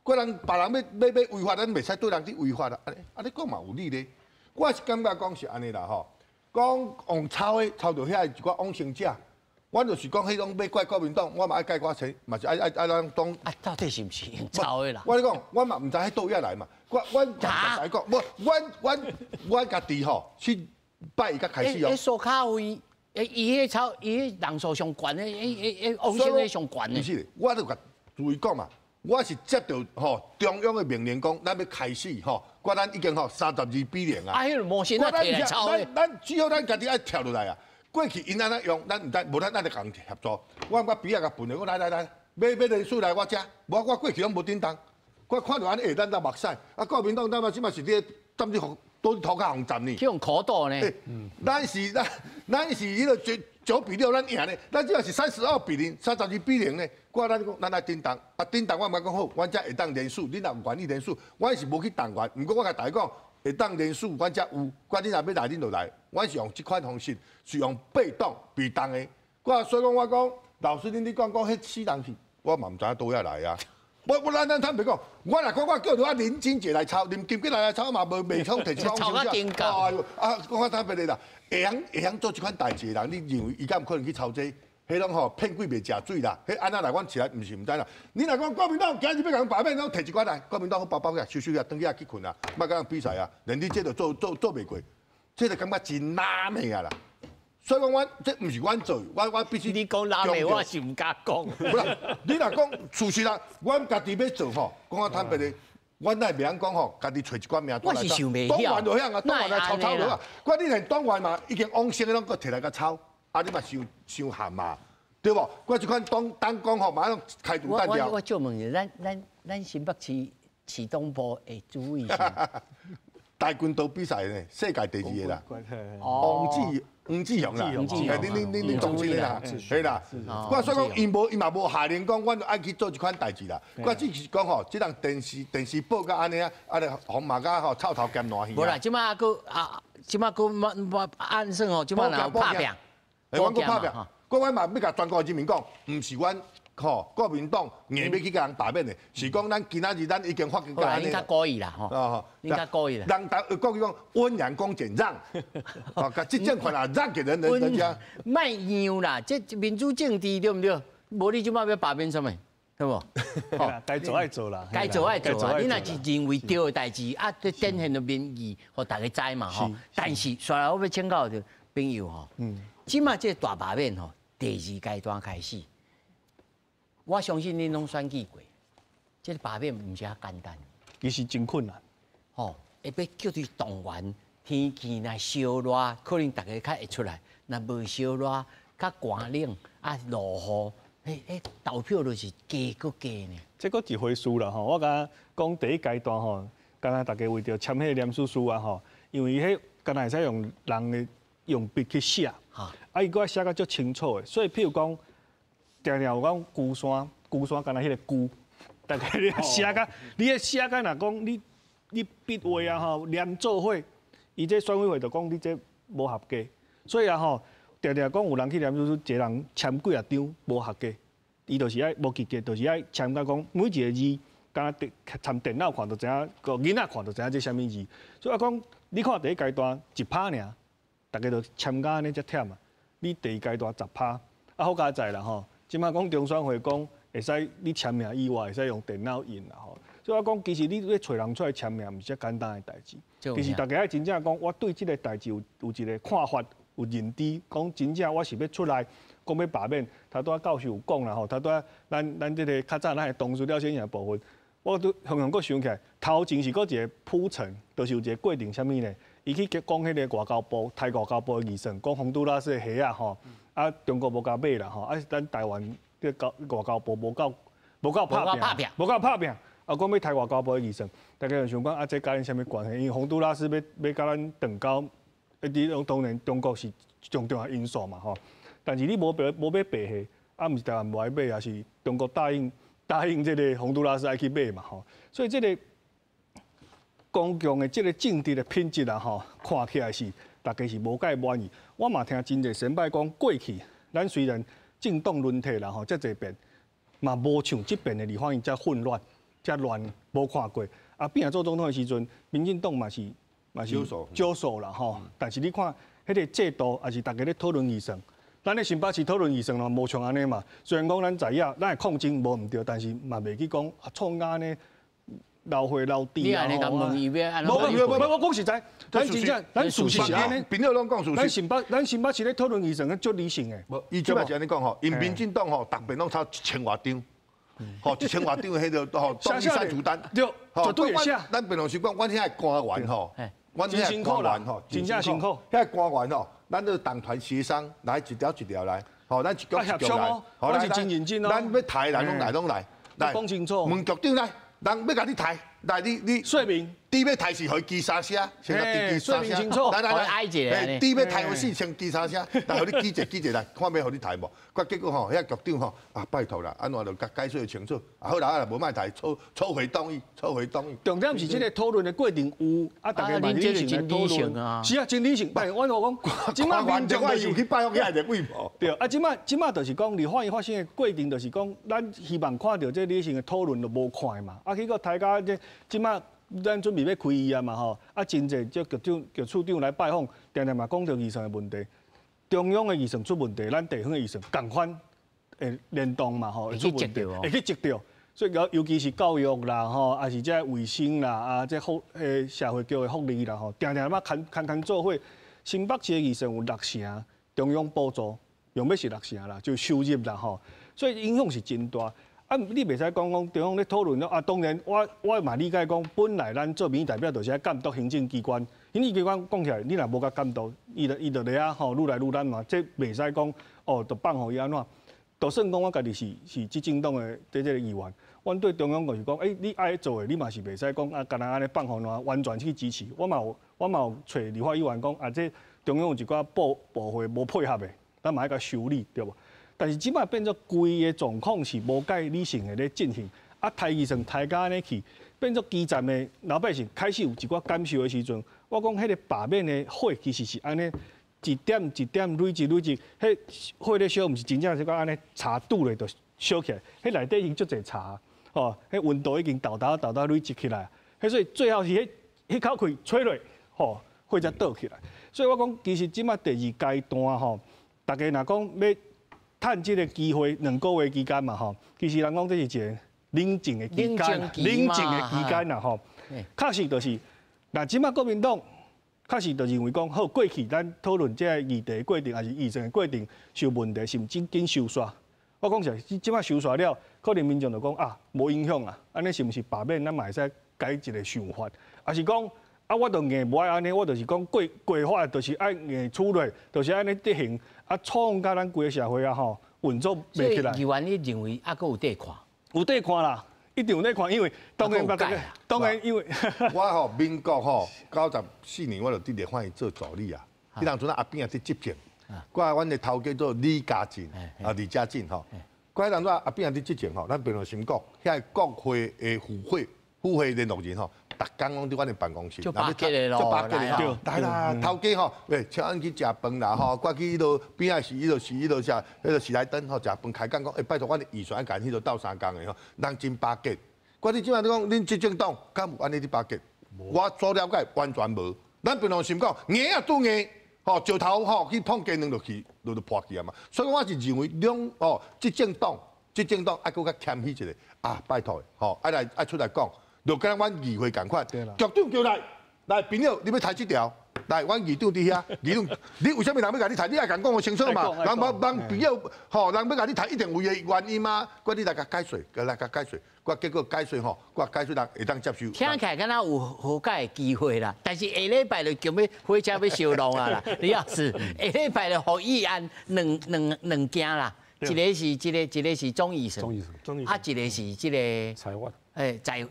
我人別人欲欲欲違法，咱袂使對人去違法啦。按呢按呢講嘛有理咧。我是感覺講是按呢啦吼，講用抄的抄著遐一寡往生者，阮就是講彼種欲怪國民黨，我嘛愛改我錢，嘛是愛咱黨。啊，到底是毋是用抄的啦？我咧講，我嘛毋知彼佗位來嘛。我阮講，無，阮家己吼，去拜一才開始哦。蘇卡位。伊彼抄，伊彼人數上懸的，彼往生的上懸的。毋是，我就共注意講嘛，我是接著吼中央的命令講，咱欲開始吼，我咱已經吼32比0啊。啊，彼個模型啊，提來抄的。咱只好咱家己愛跳落來啊。過去𪜶按怎用，咱毋知，無咱咱就共協助。我比仔共分的，我來來來，欲人數來我遮，無我過去攏無振動。我看著按呢會咱就目屎。啊，國民黨咱嘛這馬是咧踮咧都塗跤予站呢，去予苦倒呢。咱是彼个9比6，咱贏呢。咱這是32比0，32比0呢。我咱講，咱愛振動，啊振動，我毋敢講好，阮遮會當連署，恁若有願意連署，阮是無去動員。毋過我共大家講，會當連署，阮遮有。我恁若欲來，恁就來。阮是用這款方式，是用被動、被動的。我所以講我講，老師恁你講講，彼死人是，我嘛毋知影佗遐來啊。我咱坦白講，我若講我叫做林金杰來抄，林金杰來抄嘛，無袂通提出抄較緊㗎。哎呦，啊，講較坦白的啦，會曉做這款代誌的人，你認為伊敢有可能去抄這個？彼攏吼騙鬼袂食水啦，彼按怎來？阮起來毋是毋知啦。你若講國民黨今日欲共罷免，攏提一寡來，國民黨好包包起來，收收起來，轉去遐去睏啊，莫共人比賽啊。連你這就做袂過，這就感覺真拉面啊啦。所以講，阮這毋是阮做，我必須。你講拉面，我是毋敢講。無啦，你若講事實啦，阮家己欲做吼，講較坦白的，阮哪會袂曉講吼，家己揣一寡名單來。我是想袂黨員就曉啊，黨員來抄抄落啊。我你連黨員嘛已經往生的攏閣提來共抄。啊！你嘛傷傷鹹嘛，對無？我這款黨黨講吼，馬上開除彈掉。我借問一下，咱新北市市黨部的主委是？跆拳道比賽呢，世界第二個啦。王志雄啦，你總之啦，係啦。我所以講，伊嘛無下令講，阮愛去做這款代誌啦。我只是講吼，這人電視報甲按呢啊，啊咧紅馬甲吼臭頭兼爛耳。無啦，這馬閣啊，這馬閣按算吼，這馬若有拍拚。阮閣拍拚，閣阮嘛欲共全國人民講，毋是阮吼國民黨硬欲去共人罷免的，是講咱今仔日咱已經發覺按呢。恁較故意啦吼，恁較故意啦。人台國語講溫良恭儉讓，哦，共這政權啊讓給人家。莫讓啦，這民主政治對毋對？無你這馬欲罷免啥物？對無？該做愛做啦，該做愛做啊！你若是認為對的代誌啊，這展現著民意，予大家知嘛吼。但是，煞來我欲請教著朋友吼。這馬這個大罷免吼，第二階段開始，我相信恁攏選舉過，這個罷免毋是遐簡單，其實真困難。吼，會欲叫做動員，天氣若燒熱，可能大家較會出來；若無燒熱，較寒冷啊，落雨，彼投票就是加閣加呢。這閣一回事啦吼，我敢講第一階段吼，敢若大家為著簽彼個聯署書啊吼，因為彼敢若會使用人的用筆去寫。啊！伊閣愛寫甲足清楚的，所以譬如講，定定有講龜山，龜山敢若彼個龜，大家你寫甲，你寫甲若講你筆畫啊吼，連做伙，伊這選委會就講你這無合格，所以啊吼，定定講有人去連署書，一個人簽幾啊張無合格，伊就是愛無及格，就是愛簽甲講每一個字，敢若電參電腦看就知影，個囡仔看就知影這啥物字。所以講，你看第一階段一趴爾，大家就簽甲按呢遮忝啊。你第二階段10%，啊好佳哉啦吼！這馬講中選會講會使你簽名以外，會使用電腦印啦吼。所以我講，其實你欲揣人出來簽名，毋是遮簡單的代誌。其實大家愛真正講，我對這個代誌有一個看法，有認知，講真正我是欲出來講欲罷免。頭拄仔教授有講啦吼，頭拄仔咱這個較早咱的同事廖先生的部分，我拄雄雄閣想起來，頭前是閣一個鋪陳，就是有一個過程，啥物呢？伊去講彼個外交部、台外交部的預算，講洪都拉斯的蝦仔吼，啊中國無共買啦吼，啊咱台灣這個外交部無夠拍拚，無夠拍拚，啊講欲刣外交部的預算，大家就想講啊，這佮咱啥物關係？因為洪都拉斯欲共咱斷交，一直當然中國是上重要因素嘛吼。但是你無欲白蝦，啊毋是台灣無愛買，也是中國答應這個洪都拉斯愛去買嘛吼。所以這個公共的這個政治的品質啊吼，看起來是大家是無介滿意。我嘛聽真濟先輩講，過去咱雖然政黨輪替啦吼，遮濟遍嘛無像這遍的立法院遮混亂、遮亂，無看過。啊，扁做總統的時陣，民進黨嘛是少數啦吼。但是你看，彼個制度也是大家咧討論預算。咱咧新北市討論預算咯，無像按呢嘛。雖然講咱在野，咱的抗爭無毋對，但是嘛袂去講啊，創按呢。流血流滴啊！無無，我講實在，咱真正，咱事實是按呢。朋友攏講事實。咱新北市咧討論預算，足理性的。無，伊這擺是按呢講吼，𪜶民進黨吼，逐遍攏抄1000外張，吼1000外張彼個吼，動議刪除單。對，絕對會寫。咱平常時講，阮遐官員吼，阮遐官員吼，真正辛苦。遐官員吼，咱這黨團協商來一條一條來，吼，咱一局一局來。好，咱是真認真哦。咱欲刣人攏來，攏來。講清楚。問局長來。人欲共你刣，來你說明，猪欲刣是予伊吱三聲，先共豬吱三聲。來來來，豬欲刣予死，先吱三聲，來予你吱一吱一來，看欲予你刣無？結果吼，遐局長吼，啊拜託啦，按怎就共解釋清楚。啊好啦，啊無莫刣，撤回動議，撤回動議。重點是這個討論的過程有，啊，大家嘛理性來討論。是啊，真理性。但我講，這擺民眾就是去拜訪遐立委無。對，啊，這擺就是講，立法院發生的過程，就是講，咱希望看著這理性的討論就無看嘛。啊，結果大家這這擺。咱準備欲開議啊嘛吼，啊真濟這局長、局處長來拜訪，定定嘛講著預算的問題，中央的預算出問題，咱地方的預算仝款會聯動嘛吼，會出問題，會去擠著。所以尤其是教育啦吼，抑是這衛生啦啊，這福社會局的福利啦吼，定定嘛牽牽牽做伙。新北市的預算有六成中央補助，用欲是六成啦，就收入啦吼，所以影響是真大。啊，你袂使講講中央咧討論了啊。當然我，我嘛理解講，本來咱做民意代表就是愛監督行政機關，行政機關講起來，你若無共監督，伊就咧遐吼，愈來愈爛嘛。這袂使講哦，就放予伊按怎。就算講我家己是執政黨的這個議員，阮對中央就是講，欸，你愛做的，你嘛是袂使講啊，干焦按呢放予爛，完全去支持。我嘛有揣立法委員講啊，這中央有一寡部會無配合的，咱嘛愛共修理，對無？但是這擺變做規个狀況是無蓋理性的咧進行，啊，刣預算刣甲按呢去，變做基層的老百姓開始有一寡感受的時陣，我講彼个罷免的火其實是按呢一點一點累積累積，彼火咧燒，毋是真正是講按呢柴拄咧就燒起來，彼內底已經足濟柴，吼，彼溫度已經沓沓沓沓累積起來，彼所以最後是彼口氣吹落，吼，火才倒起來。所以我講，其實這擺第二階段吼，大家若講欲趁這个機會兩個月期間嘛吼，其實人講這是一個冷靜的期間，冷靜的期間啦吼。確實就是，若這擺國民黨確實就認為講，好過去咱討論這个議題的過程，抑是預算的過程是有問題，是毋是緊收煞？我講實，這擺收煞了，可能民眾就講啊，無影響啊，按呢是毋是罷免？咱嘛會使改一个想法，抑是講啊，我就硬無愛按呢，我就是講過過法，就是愛硬處理，就是按呢執行。啊，創甲咱規个社會啊吼，運作袂起來。議員，你認為猶閣有得看？有得看啦，一定有得看，因為當然，當然因為我吼民國吼94年，我就佇立法院做助理啊。彼當陣阿扁也佇執政，我阮的頭家做李嘉進啊，李嘉進吼。我彼當陣阿扁也佇執政吼，咱平常心講，遐個國會的副會聯絡人吼。逐工攏佇阮的辦公室，就巴結的咯，就巴結的吼，來啦，頭家吼，喂，請阮去食飯啦吼，我去彼落邊仔是彼落是彼落啥，彼落喜來登吼，食飯開講講，欸，拜託，阮的預算愛共彼落鬥相共的吼，人真巴結。我你這擺你講，恁執政黨敢有按呢佇巴結？我所了解完全無。咱平常心講，硬啊拄硬，吼，石頭吼去碰雞卵就去，就破去啊嘛。所以我是認為兩哦執政黨，執政黨愛閣較謙虛一下啊，拜託，吼，愛來愛出來講。就敢阮議會仝款，局長叫來，來朋友，你欲刣這條，來，阮議長佇遐，議長，你為啥物人欲共你刣？你愛共講予清楚嘛。人無人朋友，吼，人欲共你刣，一定有伊的原因嘛。我你來共解說，來共解說，我結果解說吼，我解說人會當接受。聽起來敢若有和解的機會啦，但是下禮拜就強欲火車欲燒路啊啦。李老師，下禮拜就予議案兩件啦，一个是這个，一个是總預算，啊，一个是這个財法。欸，在違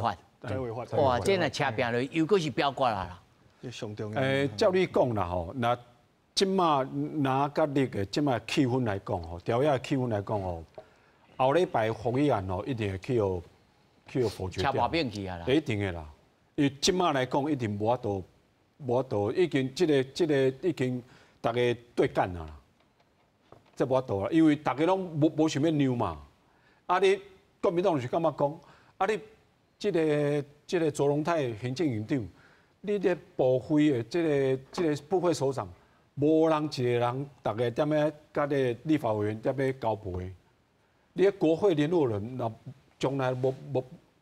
法，在違法，哇，這若車拚落，又閣是表決啊啦。這上重要。欸，照你講啦吼，若這馬拿佮你的這馬氣氛來講吼，朝野的氣氛來講吼，後禮拜復議案吼，一定會去予否決掉。車罷免去啊啦。一定的啦，因為這馬來講，一定無法度，無法度，已經這個已經逐家對幹啊啦，這無法度啦，因為逐家攏無想欲讓嘛。啊，你國民黨就是感覺講。啊！你這個卓榮泰行政院長，你這部會的這個部會首長，無人一個人，逐家踮咧佮這個立法委員踮咧交陪。你國會聯絡人，若從來無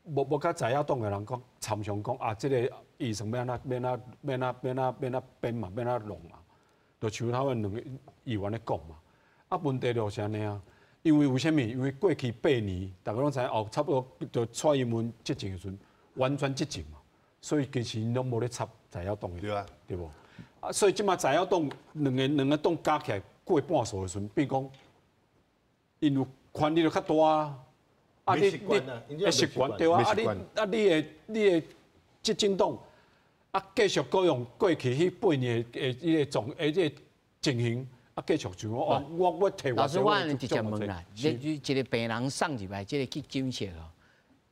佮在野黨的人講參詳講啊，這個預算欲按怎欲按怎欲按怎欲按怎欲按怎編嘛，欲按怎弄嘛，就像他們兩個議員咧講嘛。啊，問題就是按呢啊。因為為啥物？因為過去八年，逐家攏知影哦，差不多就蔡英文執政的時陣，完全執政嘛，所以其實𪜶攏無咧插在野黨的，對啊，對無？啊，所以這馬在野黨兩個黨加起來過半數的時陣，變講，𪜶有權力就較大啊。啊，你會習慣對啊？啊你啊你的執政黨啊，繼續閣用過去彼8年的彼个狀的這個情形啊，繼續就我提老師，我直接問啦，你一個病人送入來，這個急診室吼，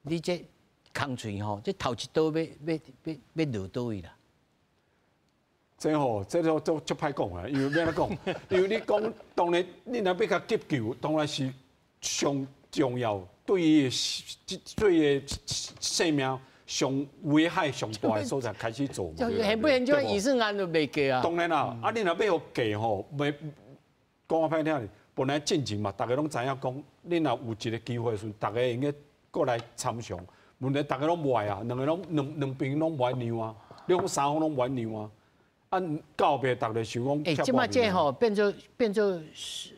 你這空喙吼，這頭一刀欲落佗位啦？這吼，這都足足歹講啊，因為欲按怎講？因為你講，當然你若欲共急救，當然是上重要，對伊的對伊的性命上危害上大的所在開始做嘛。現不現這醫生案都袂過啊。當然啦，啊，你若欲予過吼，袂講較歹聽，本來進前嘛，逐家攏知影講，你若有一個機會的時陣，逐家會用得過來參詳。問題逐家攏無愛啊，兩個攏兩兩邊攏無愛讓啊，你講三方攏無愛讓啊。啊，到後壁逐家想講，欸，這擺這吼變做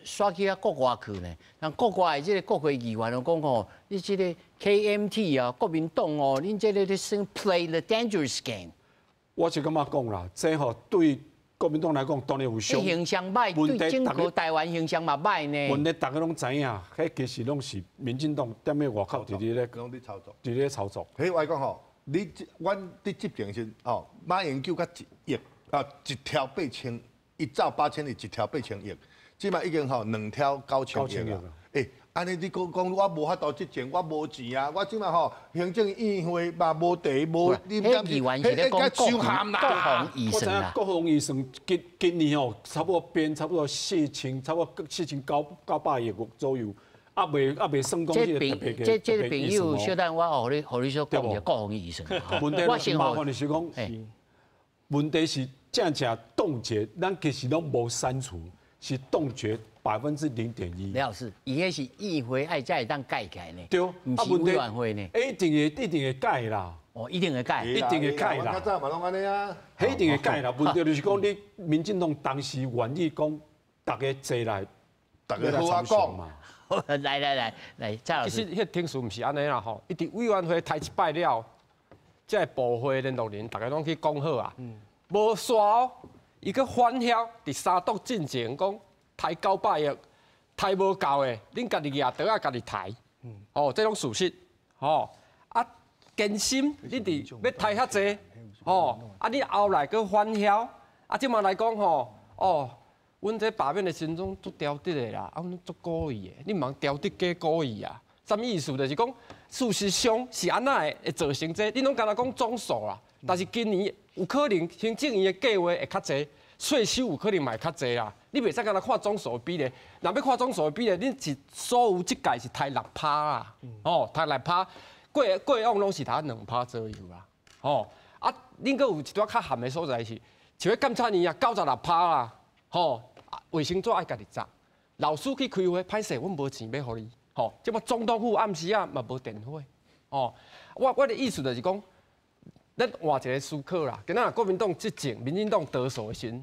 刷去啊國外去呢？人國外的這個國會議員就講吼，你這個 KMT 啊，國民黨哦，恁這個咧算 play the dangerous game。我是感覺講啦，這吼對國民黨來講，當然有傷。形象歹，對整個台灣形象嘛歹呢。問題逐家攏知影，彼其實攏是民進黨踮咧外口佇咧攏佇操作。佇咧操作。彼我講吼，你阮佇執政時吼，馬英九才一億啊，一兆八千，1兆8千億，一兆八千億，這擺已經吼2兆9千億啊。欸，按呢你閣講我無法度執政，我無錢啊，我這擺吼行政院會嘛無地無，你毋知是？彼個傷含啦。國防預算啦。國防預算今今年吼差不多編差不多四千，差不多4900億左右，猶未算講這個特別這這個朋友，小等我予你說講一下國防預算。問題麻煩的是講，問題是正正凍結，咱其實攏無刪除，是凍結0.1%。李老師，伊彼是議會愛才會當改起來呢，對，毋是委員會呢。一定會改啦。哦，一定會改，一定會改啦。較早嘛攏按呢啊。彼一定會改啦。問題就是講，你民進黨當時願意講，逐家坐來，逐家好啊講嘛。來來來來，蔡老師。其實彼個程序毋是按呢啦吼，伊佇委員會提一擺了，這個部會聯絡人，逐家攏去講好啊。無煞哦，伊閣反向佇三讀進前講刣900億，刣無夠的，恁家己舉桌仔家己刣。哦，這攏事實。吼，啊，堅心你佇欲刣遐濟，吼，啊，你後來閣反向，啊，這馬來講吼，哦，阮這罷免的時陣攏足調直的啦，啊，阮足故意的，你毋通調直加故意啊？啥物意思？就是講事實上是按怎會造成這個？你攏干焦講總數啦，但是今年有可能行政院的計畫會較濟，稅收有可能嘛會較濟啦。你袂使干焦看總數的比例，若欲看總數的比例，恁是所有這屆是刣6趴啦，哦，刣六趴，過過往攏是刣2趴左右啦，吼，啊，恁閣有一段較譀的所在是，像彼監察院啊，96趴啦，吼，衛生紙愛家己紮，老師去開會，歹勢，阮無錢欲予你，吼，這擺總統府暗時啊嘛無電火，哦，我的意思就是講，咱換一個思考啦，今仔國民黨執政，民進黨多數的時陣，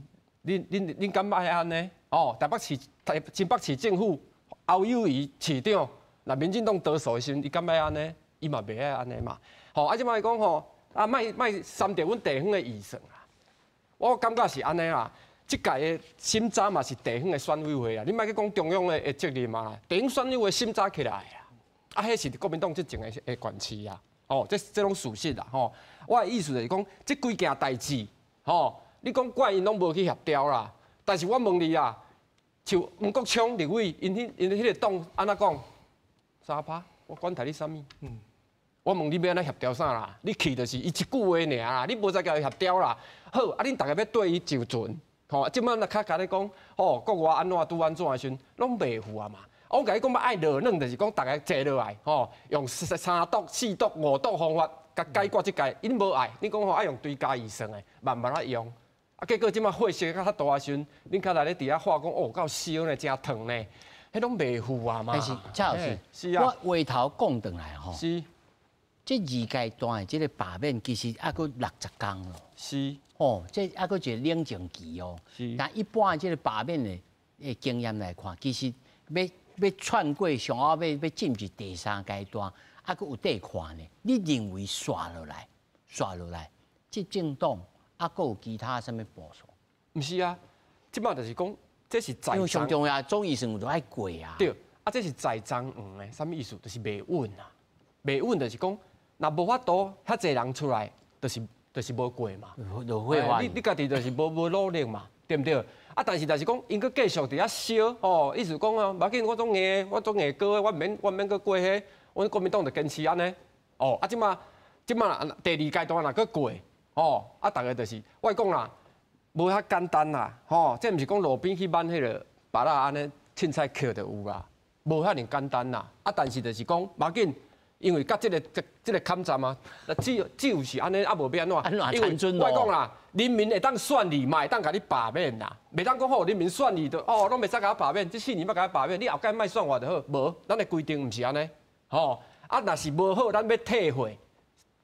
恁敢愛按呢？哦，台北市台新北市政府侯友宜市長，若民進黨多數的時陣，伊敢愛按呢？伊嘛袂愛按呢嘛。吼，啊，這擺講吼，啊，莫莫攕著阮地方的預算啦。我感覺是按呢啦。這屆的審查嘛是地方的選委會啊，你莫去講中央的責任嘛。地方選委會審查起來啊，啊，彼是國民黨執政的權勢啊。哦，這攏事實啦。吼，我的意思就是講，這幾件代誌，吼，你講怪𪜶攏無去協調啦。但是我問你啊，像黃國昌立委，𪜶彼個黨按怎講？3趴，我管刣你啥物？我問你欲按怎協調啥啦？你去就是伊一句話爾啦，你無再共伊協調啦。好，啊，恁逐家欲綴伊上船，吼，這擺若較共你講，吼，國外按怎拄按怎的時陣，攏袂赴啊嘛。我共你講欲愛落軟，就是講逐家坐落來，吼，用三讀、四讀、五讀方法，共解決這屆，𪜶無愛，你講吼愛用追加預算的，慢慢仔用。啊，結果這擺火燒較大的時陣，恁較來咧佇遐話講，哦，夠燒呢，誠燙呢，彼攏袂赴啊嘛。但是蔡老師，是啊，我話頭講轉來吼，這二階段的這個罷免其實猶閣60工咯。哦，這猶閣一個冷靜期哦。但一般這個罷免的經驗來看，其實欲竄過上後尾欲進入第三階段，猶閣有得看呢。你認為煞落來，煞落來，執政黨猶閣有其他啥物部署？毋是啊，這擺就是講，這是在因為上重要總預算都愛過啊。對，啊，這是在贓黃的，啥物意思？就是袂穩啊，袂穩就是講，若無法度遐濟人出來，就是無過嘛。你家己就是無努力嘛，對毋對？啊，但是講，𪜶閣繼續佇遐燒，吼，意思講啊，無要緊，我總硬，我總硬過，我毋免閣過彼，阮國民黨就堅持按呢。哦，啊，這馬第二階段若閣過，吼，啊，逐家就是，我講啦，無遐簡單啦，吼，這毋是講路邊去挽彼个芭樂按呢凊彩抾就有啦，無遐爾簡單啦。啊，但是就是講，無要緊。因為佮這個抗戰啊，只有是按呢，啊無欲按怎？因為我講啦，人民會當選你，嘛會當共你罷免啦。袂當講好，人民選你就哦，攏袂使共我罷免，這4年欲共我罷免，你後蓋莫選我就好。無，咱的規定毋是按呢，吼。啊，若是無好，咱欲退會，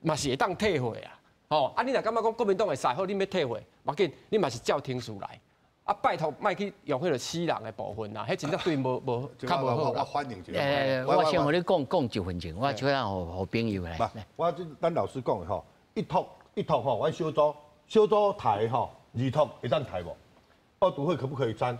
嘛是會當退會啊。吼，啊，你若感覺講國民黨會使好，你欲退會，無要緊，你嘛是照程序來。啊，拜託，莫去用彼个死人的部分啦，彼真正對無無較無好。我反映一下。我先予你講講一分鐘，我這樣予朋友來。我這咱老師講的吼，一托一托吼，阮小組小組提吼，二托會當提無？二讀會可不可以刪？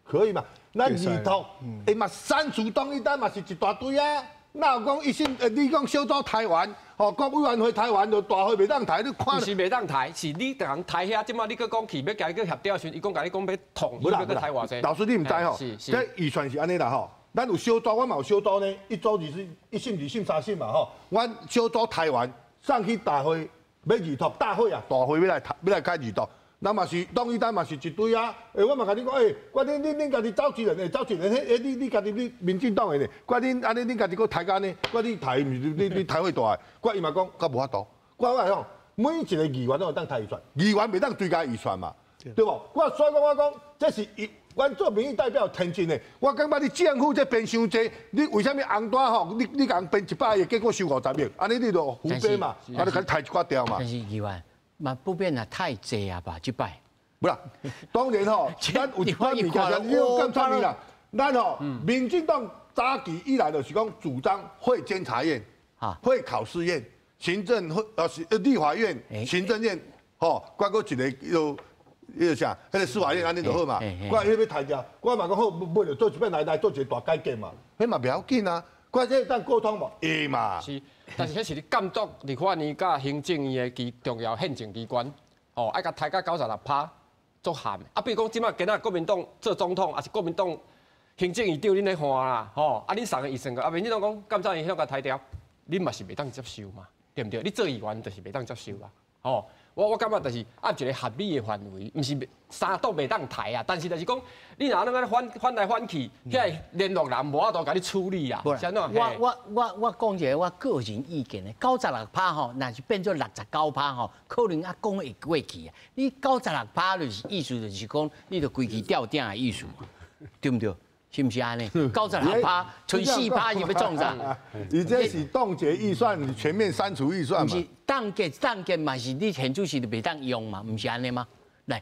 可以嘛？咱二托，欸嘛刪除動議單嘛是一大堆啊。哪有講一審？你講小組提完，吼，國委員會提完就大會袂當提，你看。毋是袂當提，是你共人提遐，這馬你閣講去欲共伊閣協調時，伊講共你講欲統一，欲閣提偌濟。老師你毋知吼？這預算是按呢啦吼，咱有小組，阮嘛有小組呢，一組二審、一審、二審、三審嘛吼。阮小組提完送去大會欲二讀，大會啊，大會欲來欲來開二讀。那嘛是動議單嘛是一堆啊！欸，我嘛共你講，欸，我恁恁恁家己走一人，欸，走一人，彼欸你你家己你民進黨的呢？我恁按呢恁家己閣提按呢？我你提毋是你你提會大的？我伊嘛講較無法度。我講，每一個議員攏會當提預算，議員袂當追加預算嘛，對無？我所以講我講，這是伊阮做民意代表天真的。我感覺你政府這編傷濟，你為啥物紅單吼？你共人編100億，結果收50億，按呢你就胡編嘛，啊你共提一寡掉嘛。但是議員。嘛不免啊，太濟啊吧，這擺。無啦，當然吼，咱有一寡物件，你有監察啦。咱吼，民進黨早期以來就是講主張廢監察院、廢考試院、行政會是立法院、行政院，吼，掛閣一個叫彼个啥，彼个司法院按呢就好嘛。我彼欲提掉，我嘛講好，買著做一擺來來做一個大改革嘛，彼嘛袂要緊啊。關鍵當溝通無？會嘛。是，但是彼是你監督立法院佮行政院的重要憲政機關，吼，愛共提到96%，足譀的。啊，比如講，這馬今仔國民黨做總統，抑是國民黨行政院長，恁咧換啦，吼，啊，恁送的預算個，啊，民進黨講監察院遐共提掉，恁嘛是袂當接受嘛，對毋對？你做議員就是袂當接受啊，吼。我感覺就是按一個合理的範圍，毋是三黨袂當提啊，但是就是講，你若按呢翻來翻去，遐聯絡人無法度共你處理啊。我講一個我個人意見的，96%吼，若是變做69%吼，可能啊講會過去啊。你96%就是意思就是講，你就規氣吊頂的意思嘛，對毋對？是毋是按呢？96%，賰4%是欲創啥？你這是凍結預算，全面刪除預算嘛？毋是凍結，凍結嘛是你現主時就袂當用嘛？毋是按呢嗎？來，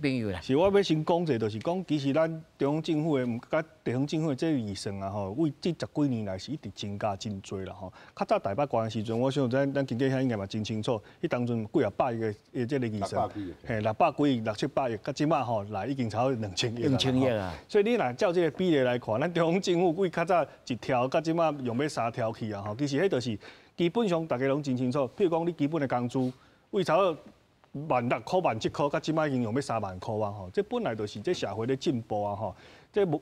朋友來。是我欲先講者，就是講，其實咱中央政府的，佮地方政府的這預算啊，吼，為這十幾年來是一直增加真濟啦，吼。較早台北縣的時陣，我想咱經濟兄應該嘛真清楚，彼當陣幾若百億的這個預算，嘿，600幾億、六七百億，到這馬吼來已經超過2000億2000億啊！所以你若照這個比例來看，咱中央政府為較早一條，到這馬用欲三條去啊，吼，其實彼就是基本上大家攏真清楚。譬如講，你基本的工資為差不多16,000箍、17,000箍，到這馬已經用欲30,000箍啊！吼，這本來就是這社會咧進步啊！吼，這物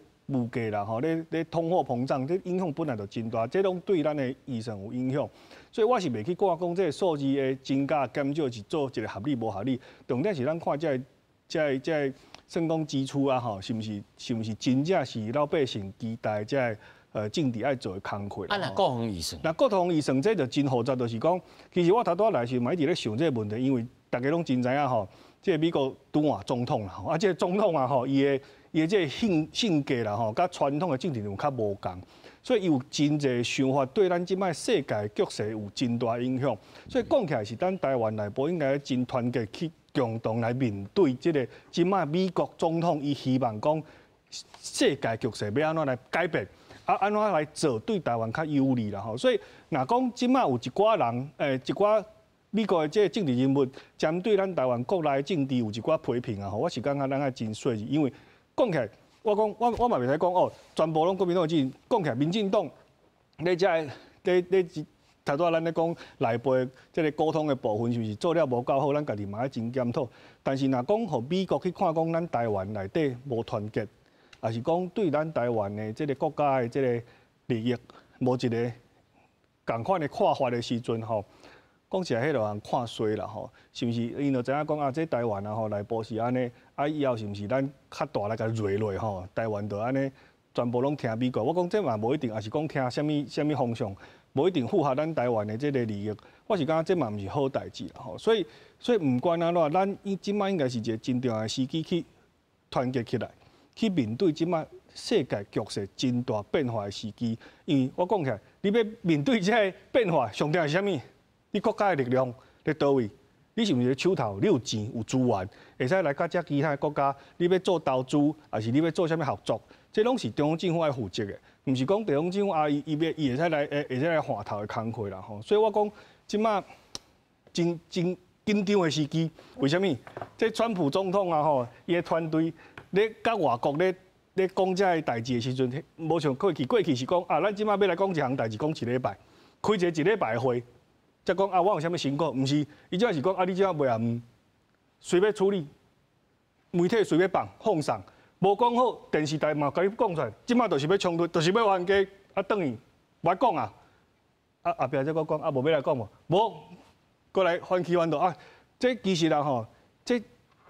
價啦，吼，咧通貨膨脹，這影響本來就真大，這攏對咱的預算有影響。所以我是袂去掛講這個數字的增加減少是做一個合理無合理，重點是咱看這個、這個、這個算講支出啊，吼，是毋是真正是老百姓期待這個政治愛做的工課？啊，若國防預算，若國防預算這就真複雜，就是講，其實我頭拄仔來時嘛一直咧想這個問題，因為大家攏真知影吼，這個美國拄換總統啦，啊，這個總統啊吼，伊的這個性格啦吼，佮傳統的政治人物較無仝，所以伊有真濟想法，對咱這擺世界局勢有真大影響。所以講起來是咱台灣內部應該真團結去共同來面對這個這擺美國總統伊希望講世界局勢欲按怎來改變。啊，按怎來做對台灣較有利啦吼，所以若講這擺有一寡人，一寡美國的這個政治人物針對咱台灣國內政治有一寡批評啊吼，我是感覺咱愛真細膩，因為講起來，我講我嘛袂使講哦，全部攏國民黨的支持，講起來，民進黨咧遮咧咧頭拄仔咱咧講內部這个溝通的部分，是毋是做了無夠好？咱家己嘛愛真檢討。但是若講予美國去看講咱台灣內底無團結，抑是講對咱台灣的這个國家的這个利益無一个仝款的看法的時陣吼，講起來彼就予人看衰啦吼，是毋是？𪜶就知影講啊，這台灣啊吼內部是按呢，啊以後是毋是咱較大來共掠落吼？台灣就按呢全部攏聽美國。我講這嘛無一定，抑是講聽啥物啥物方向，無一定符合咱台灣的這个利益。我是感覺這嘛毋是好代誌啦吼。所以毋管按怎，咱這擺應該是一个真重要的時機去團結起來，去面對這擺世界局勢真大變化的時機。因為我講起來，你欲面對這个變化，上重要是啥物？你國家的力量佇佗位？你是毋是手頭你有錢有資源，會使來佮遮其他的國家，你欲做投資，抑是你欲做啥物合作？這攏是中央政府愛負責的，毋是講地方政府啊，伊伊欲伊會使來會會使來換頭的工課啦吼。所以我講這擺真真緊張的時機，為啥物？這川普總統啊吼，伊的團隊咧佮外國咧咧講這个代誌的時陣，無像過去，過去是講啊，咱這擺欲來講一項代誌，講一禮拜，開一个一禮拜的會。才講啊，我有啥物成果？毋是，伊這是講啊，你這袂啊？隨欲處理，媒體隨欲放放送，無講好，電視台嘛共你講出來，這擺就是欲衝突，就是欲冤家，啊，轉去無愛講啊，啊後壁才閣講，啊無欲來講無，無，閣來反起反倒啊！這其實啦吼，這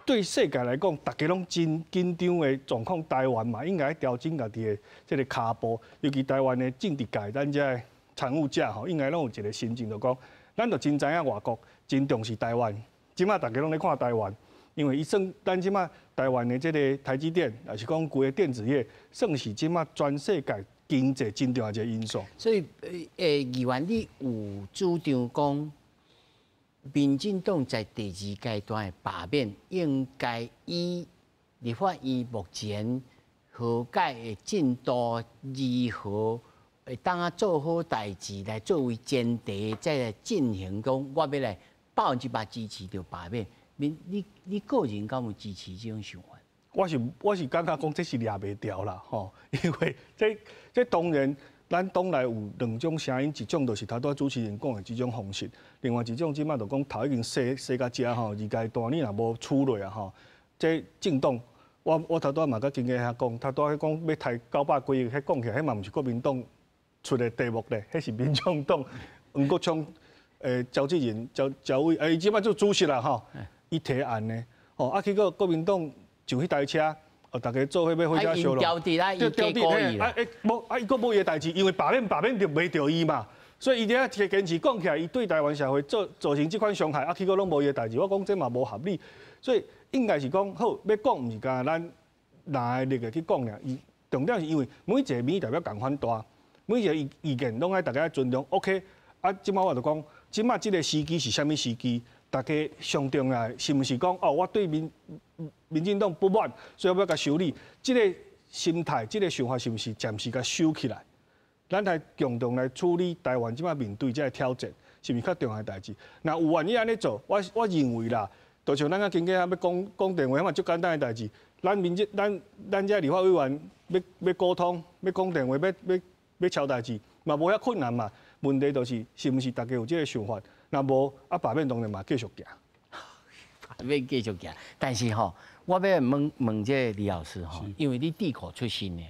對世界來講，大家攏真緊張的狀況，台灣嘛應該調整家己的這个跤步，尤其台灣的政治界，咱這个參與者吼，應該攏有一个心情，就講。咱就真知影外國真重視台灣，這擺大家攏咧看台灣，因為伊算咱這擺台灣的這个台積電，抑是講規个電子業，算是這擺全世界經濟真重要一个因素。所以，議員你有主張講，民進黨在第二階段的罷免，應該以立法院目前和解的進度如何？會當啊做好代誌來作為前提，再來進行講，我欲來100%支持著罷免。你你你個人敢有支持這種想法？我是感覺講這是掠袂牢啦，吼，因為這這當然，咱黨內有兩種聲音，一種就是頭拄仔主持人講的這種方式，另外一種這擺就講頭已經洗洗到遮吼，二階段你若無處理啊吼，這政黨。我我頭拄仔嘛佮經紀遐講，頭拄仔講欲刣900幾億，彼講起來，彼嘛毋是國民黨出的題目咧，彼是民眾黨黃國昌、召集人趙趙偉，伊這擺做主席啦吼，伊提案的，吼啊，結果國民黨上彼台車，哦，大家做伙欲火車燒咯，就調佇啊，欸，無啊，伊閣無伊的代誌，因為罷免罷免就袂著伊嘛，所以伊這個堅持講起來，伊對台灣社會造造成這款傷害，啊，結果攏無伊的代誌，我講這嘛無合理，所以應該是講好，欲講毋是干焦咱藍的力去講爾，伊重點是因為每一個民意代表仝款大。每一个意意見攏愛大家尊重，OK。啊，這擺我就講，這擺這个時機是啥物時機？大家上重要的是毋是講哦，我對民民進黨不滿，所以我欲共修理。這个心態、這个想法是毋是暫時共收起來？咱來共同來處理台灣這擺面對這个挑戰，是毋是較重要的代誌？若有願意按呢做，我我認為啦，就像咱佮經紀欲講講電話，嘛足簡單的代誌。咱民進咱咱這立法委員欲欲溝通，欲講電話，欲欲。欲敲代誌嘛無遐困難嘛，問題就是是毋是大家有這个想法？若無啊，罷免當然嘛繼續行，罷免繼續行。但是吼，我欲問問這个李老師吼，因為你智庫出身的，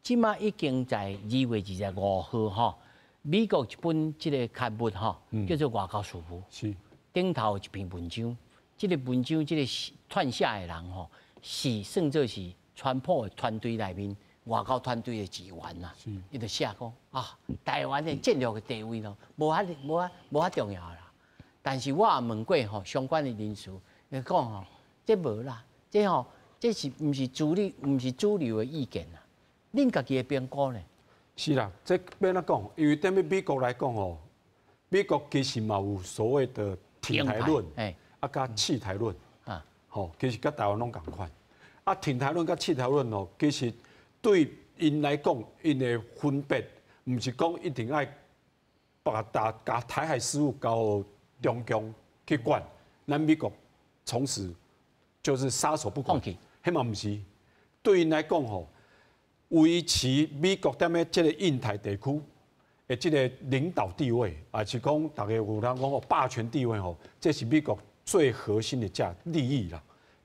這擺已經在2月25號吼，美國一本這个刊物吼，叫做《外交事務》，頂頭一篇文章，這个文章這个撰寫的人吼，是算做是川普的團隊內面。外交團隊的一員啦，伊就寫講啊，台灣的戰略的地位咯，無遐無遐無遐重要啦。但是我也問過吼相關的人士，伊講吼，這無啦，這吼這是毋是主流，毋是主流的意見啦。恁家己的評估呢？是啦，這欲按怎講？因為踮咧美國來講吼，美國其實嘛有所謂的挺台論，啊，佮棄台論，啊，吼，其實佮台灣攏仝款。啊，挺台論佮棄台論吼，其實。對𪜶來講，𪜶的分別，毋是講一定愛把共共台海事務交予中共去管，咱美國從此就是撒手不管，彼嘛毋是。對𪜶來講吼，維持美國踮咧這个印太地區的這个领导地位，抑是讲大家有人讲霸权地位吼，这是美国最核心的价利益啦，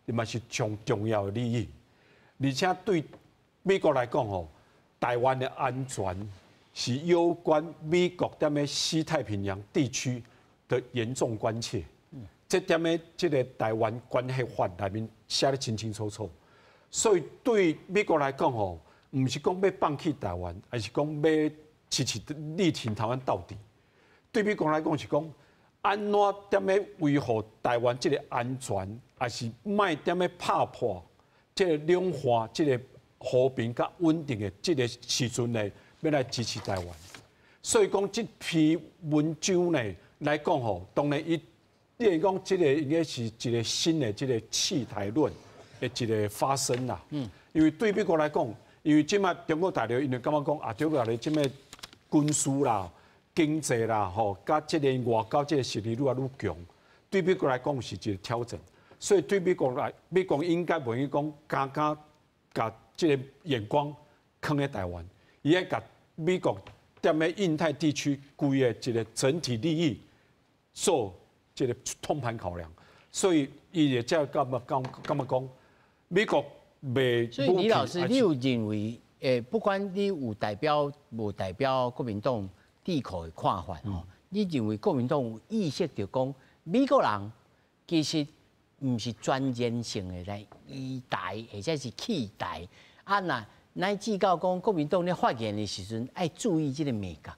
嘛是上重要的利益。而且对美国来讲吼，台湾的安全是攸关美国踮咧西太平洋地区的严重关切。这踮咧这个台湾关系法内面写得清清楚楚。所以对美国来讲吼，毋是讲欲放弃台湾，而是讲欲支持力挺台湾到底。对美国来讲是讲，按怎踮咧维护台湾这个安全，抑是莫踮咧拍破这个两岸这个和平佮稳定的这个时阵呢，欲来支持台湾。所以讲这篇文章呢来讲吼，当然伊，你会讲这个应该是一个新的这个弃台论的一个发生啦。因为对美国来讲，因为这摆中国大陆𪜶就感觉讲啊，中国大陆这摆军事啦、经济啦，吼，佮这个外交这个实力愈来愈强，对美国来讲是一个挑战。所以对美国来，美国应该袂去讲敢敢共这个眼光囥佇台湾，伊爱共美国踮咧印太地区规个一个整体利益做这个通盘考量，所以伊会才感觉讲美国袂。所以李老师，你有认为，不管你有代表无代表国民党智库的看法吼，你认为国民党有意识著讲，美国人其实毋是全然性的来依台或者是弃台，啊若乃至到讲国民党咧发言的时阵，爱注意这个眉角。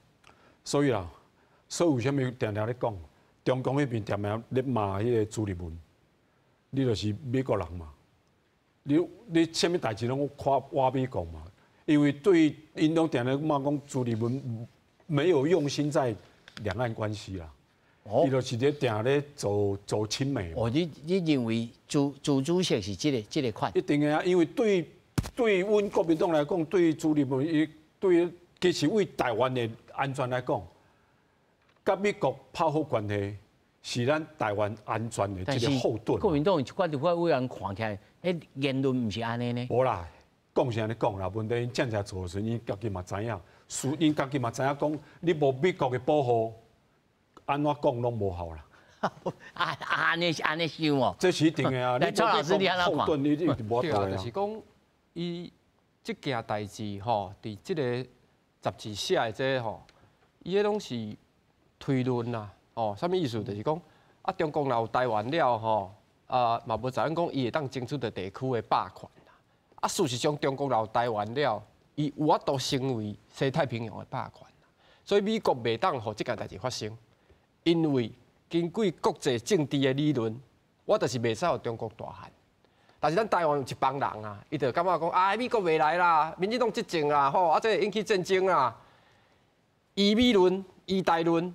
所以啦，所以为啥物定定咧讲，中共彼边定定咧骂彼个朱立伦，你就是美国人嘛，你啥物代志拢看倚美国嘛？因为对𪜶拢定定骂讲朱立伦没有用心在两岸关系啦。伊就是咧定咧做亲美。哦，你认为朱主席是这个款？一定的啊，因为对阮国民党来讲，对朱立伦，伊对其实为台湾的安全来讲，佮美国拍好关系是咱台湾安全的这个后盾。国民党一寡立法委员看起来，彼言论毋是按呢呢？无啦，讲是按呢讲啦，问题𪜶真正做的时阵，𪜶家己嘛知影，𪜶家己嘛知影讲，你无美国的保护，按怎讲拢无效啦。啊，按呢按呢想哦。这是一定的啊！来，蔡老师你按怎看？你你无对啊，就是讲，伊这件代志吼，伫这个杂志写的这吼，伊彼拢是推论啦，哦，啥物意思？就是讲，啊，中共若有台湾了吼，啊，嘛无知影讲伊会当争取著地区的霸权啦。啊，事实上，中国若有台湾了，伊有法度成为西太平洋的霸权啦。所以美国袂当予这件代志发生，因为根据国际政治的理论，我就是袂使予中国大汉。但是咱台湾有一帮人啊，伊就感觉讲啊，美国袂来啦，民进党执政啦，吼，啊，这会引起战争啦。依美论、依台论、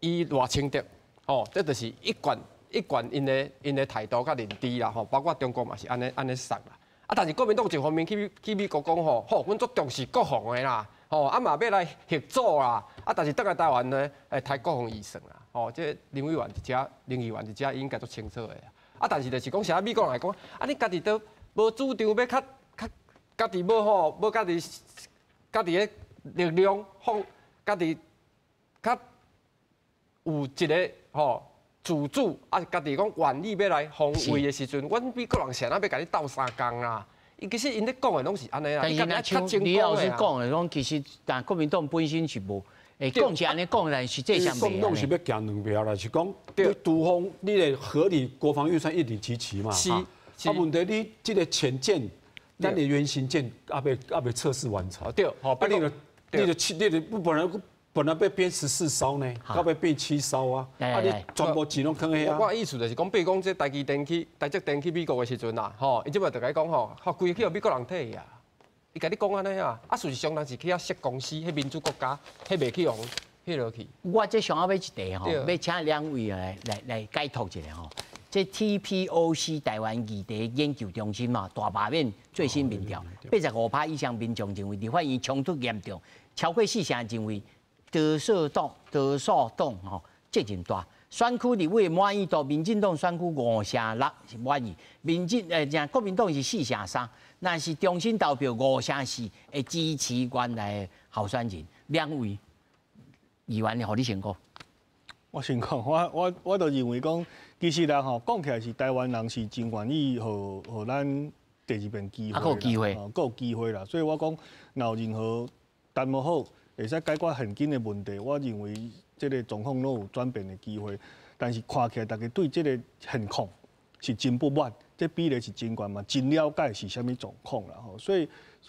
依赖清德，吼，这就是一贯一贯𪜶的态度佮认知啦，吼，包括中国嘛是按呢按呢说啦。啊，但是国民党一方面去美国讲吼，吼，阮足重视国防的啦，吼，啊嘛欲来协助啦，啊，但是转来台湾呢，会刣国防预算啦，吼，这林委员伫遮，林议员伫遮应该足清楚的。啊，但是就是讲，啥美国人来讲，啊，你家己都无主张欲较较家己无吼，无家己的力量放，家己较有一个吼自主，啊，家己讲愿意欲来防卫的时阵，阮美国人是按怎欲共你斗相共啦？伊其实𪜶咧讲的拢是按呢啦。但是若像李老师讲的，讲其实但国民党本身是无。会讲是按呢讲，但实际上国民党是欲行两票啦，是讲你杜锋，你的合理国防预算一直支持嘛。是。啊，问题你这个潜舰，咱的原型舰犹未测试完成。对，啊，你就不本来欲编14艘呢，到尾变七艘啊！啊，你全部钱拢囥遐。我意思就是讲，比如讲这台积电去台积电去美国的时阵啦，吼，伊这摆就共你讲吼，吼规个去予美国人退啊。伊共你讲按呢啊，啊，事实上人是去遐设公司，彼民主国家，彼袂去予彼落去。我这上后尾一题吼，欲请两位来解读一下吼。这 TPOC 台湾议题研究中心嘛，大罢免最新民调，85%以上民众认为立法院冲突严重，超过四成认为多数党吼责任大。选区立委满意度，民进党选区5成6是满意，民进欸，国民党是4成3，若是重新投票5成4会支持原来的候选人。两位，議員，予你先講。我先講，我就認為講，其實啦吼，講起來是台灣人是真願意予咱第二遍機會，閣有機會，閣有機會啦。所以我講，若有任何談無好，會使解決現今的問題，我認為這個總統攏有轉變的機會。但是看起來，大家對這個現況是真不滿，這比例是真懸嘛，真了解是啥物狀況啦吼。所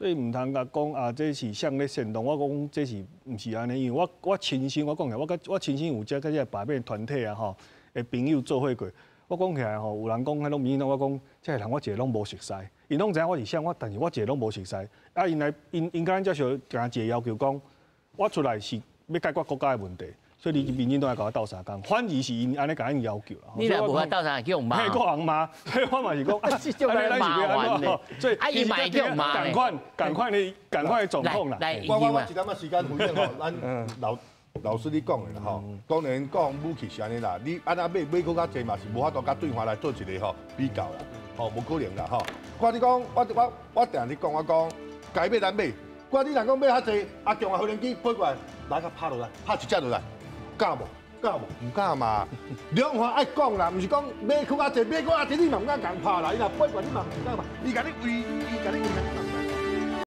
以毋通共講啊，這是啥咧煽動？我講這是毋是按呢？因為我親身我講起來，我親身有接佮這個罷免團體啊吼的朋友做伙過。我講起來吼，有人講彼攏民進黨，我講這个人我一个攏無熟似，𪜶攏知影我是啥，我但是我一个攏無熟似。啊，𪜶來𪜶𪜶佮咱遮小共一個要求講，我出來是欲解決國家的問題，所以你民進黨來共我鬥相共，反而是𪜶按呢共咱要求啦。你若無法鬥相共，叫罵。嘿，閣予罵，所以我嘛是講，啊，這種麻煩咧。所以啊，伊嘛會叫罵仝款、仝款的、仝款的狀況啦。來，我一點仔時間回應吼，咱老師你講的啦吼，當然國防武器是按呢啦，你按怎買買閣較濟嘛是無法度佮對岸來做一個吼比較啦，吼無可能啦吼。我你講，我定你講，我講該買咱買，我你若講買較濟，啊，中華飛機飛過來，來共拍落來，拍一隻落來，敢無？敢無？毋敢嘛。兩岸愛講啦，毋是講買閣較濟，買閣較濟你嘛毋敢共拍啦，伊若飛過來你嘛毋敢嘛，伊共你圍，伊共你圍。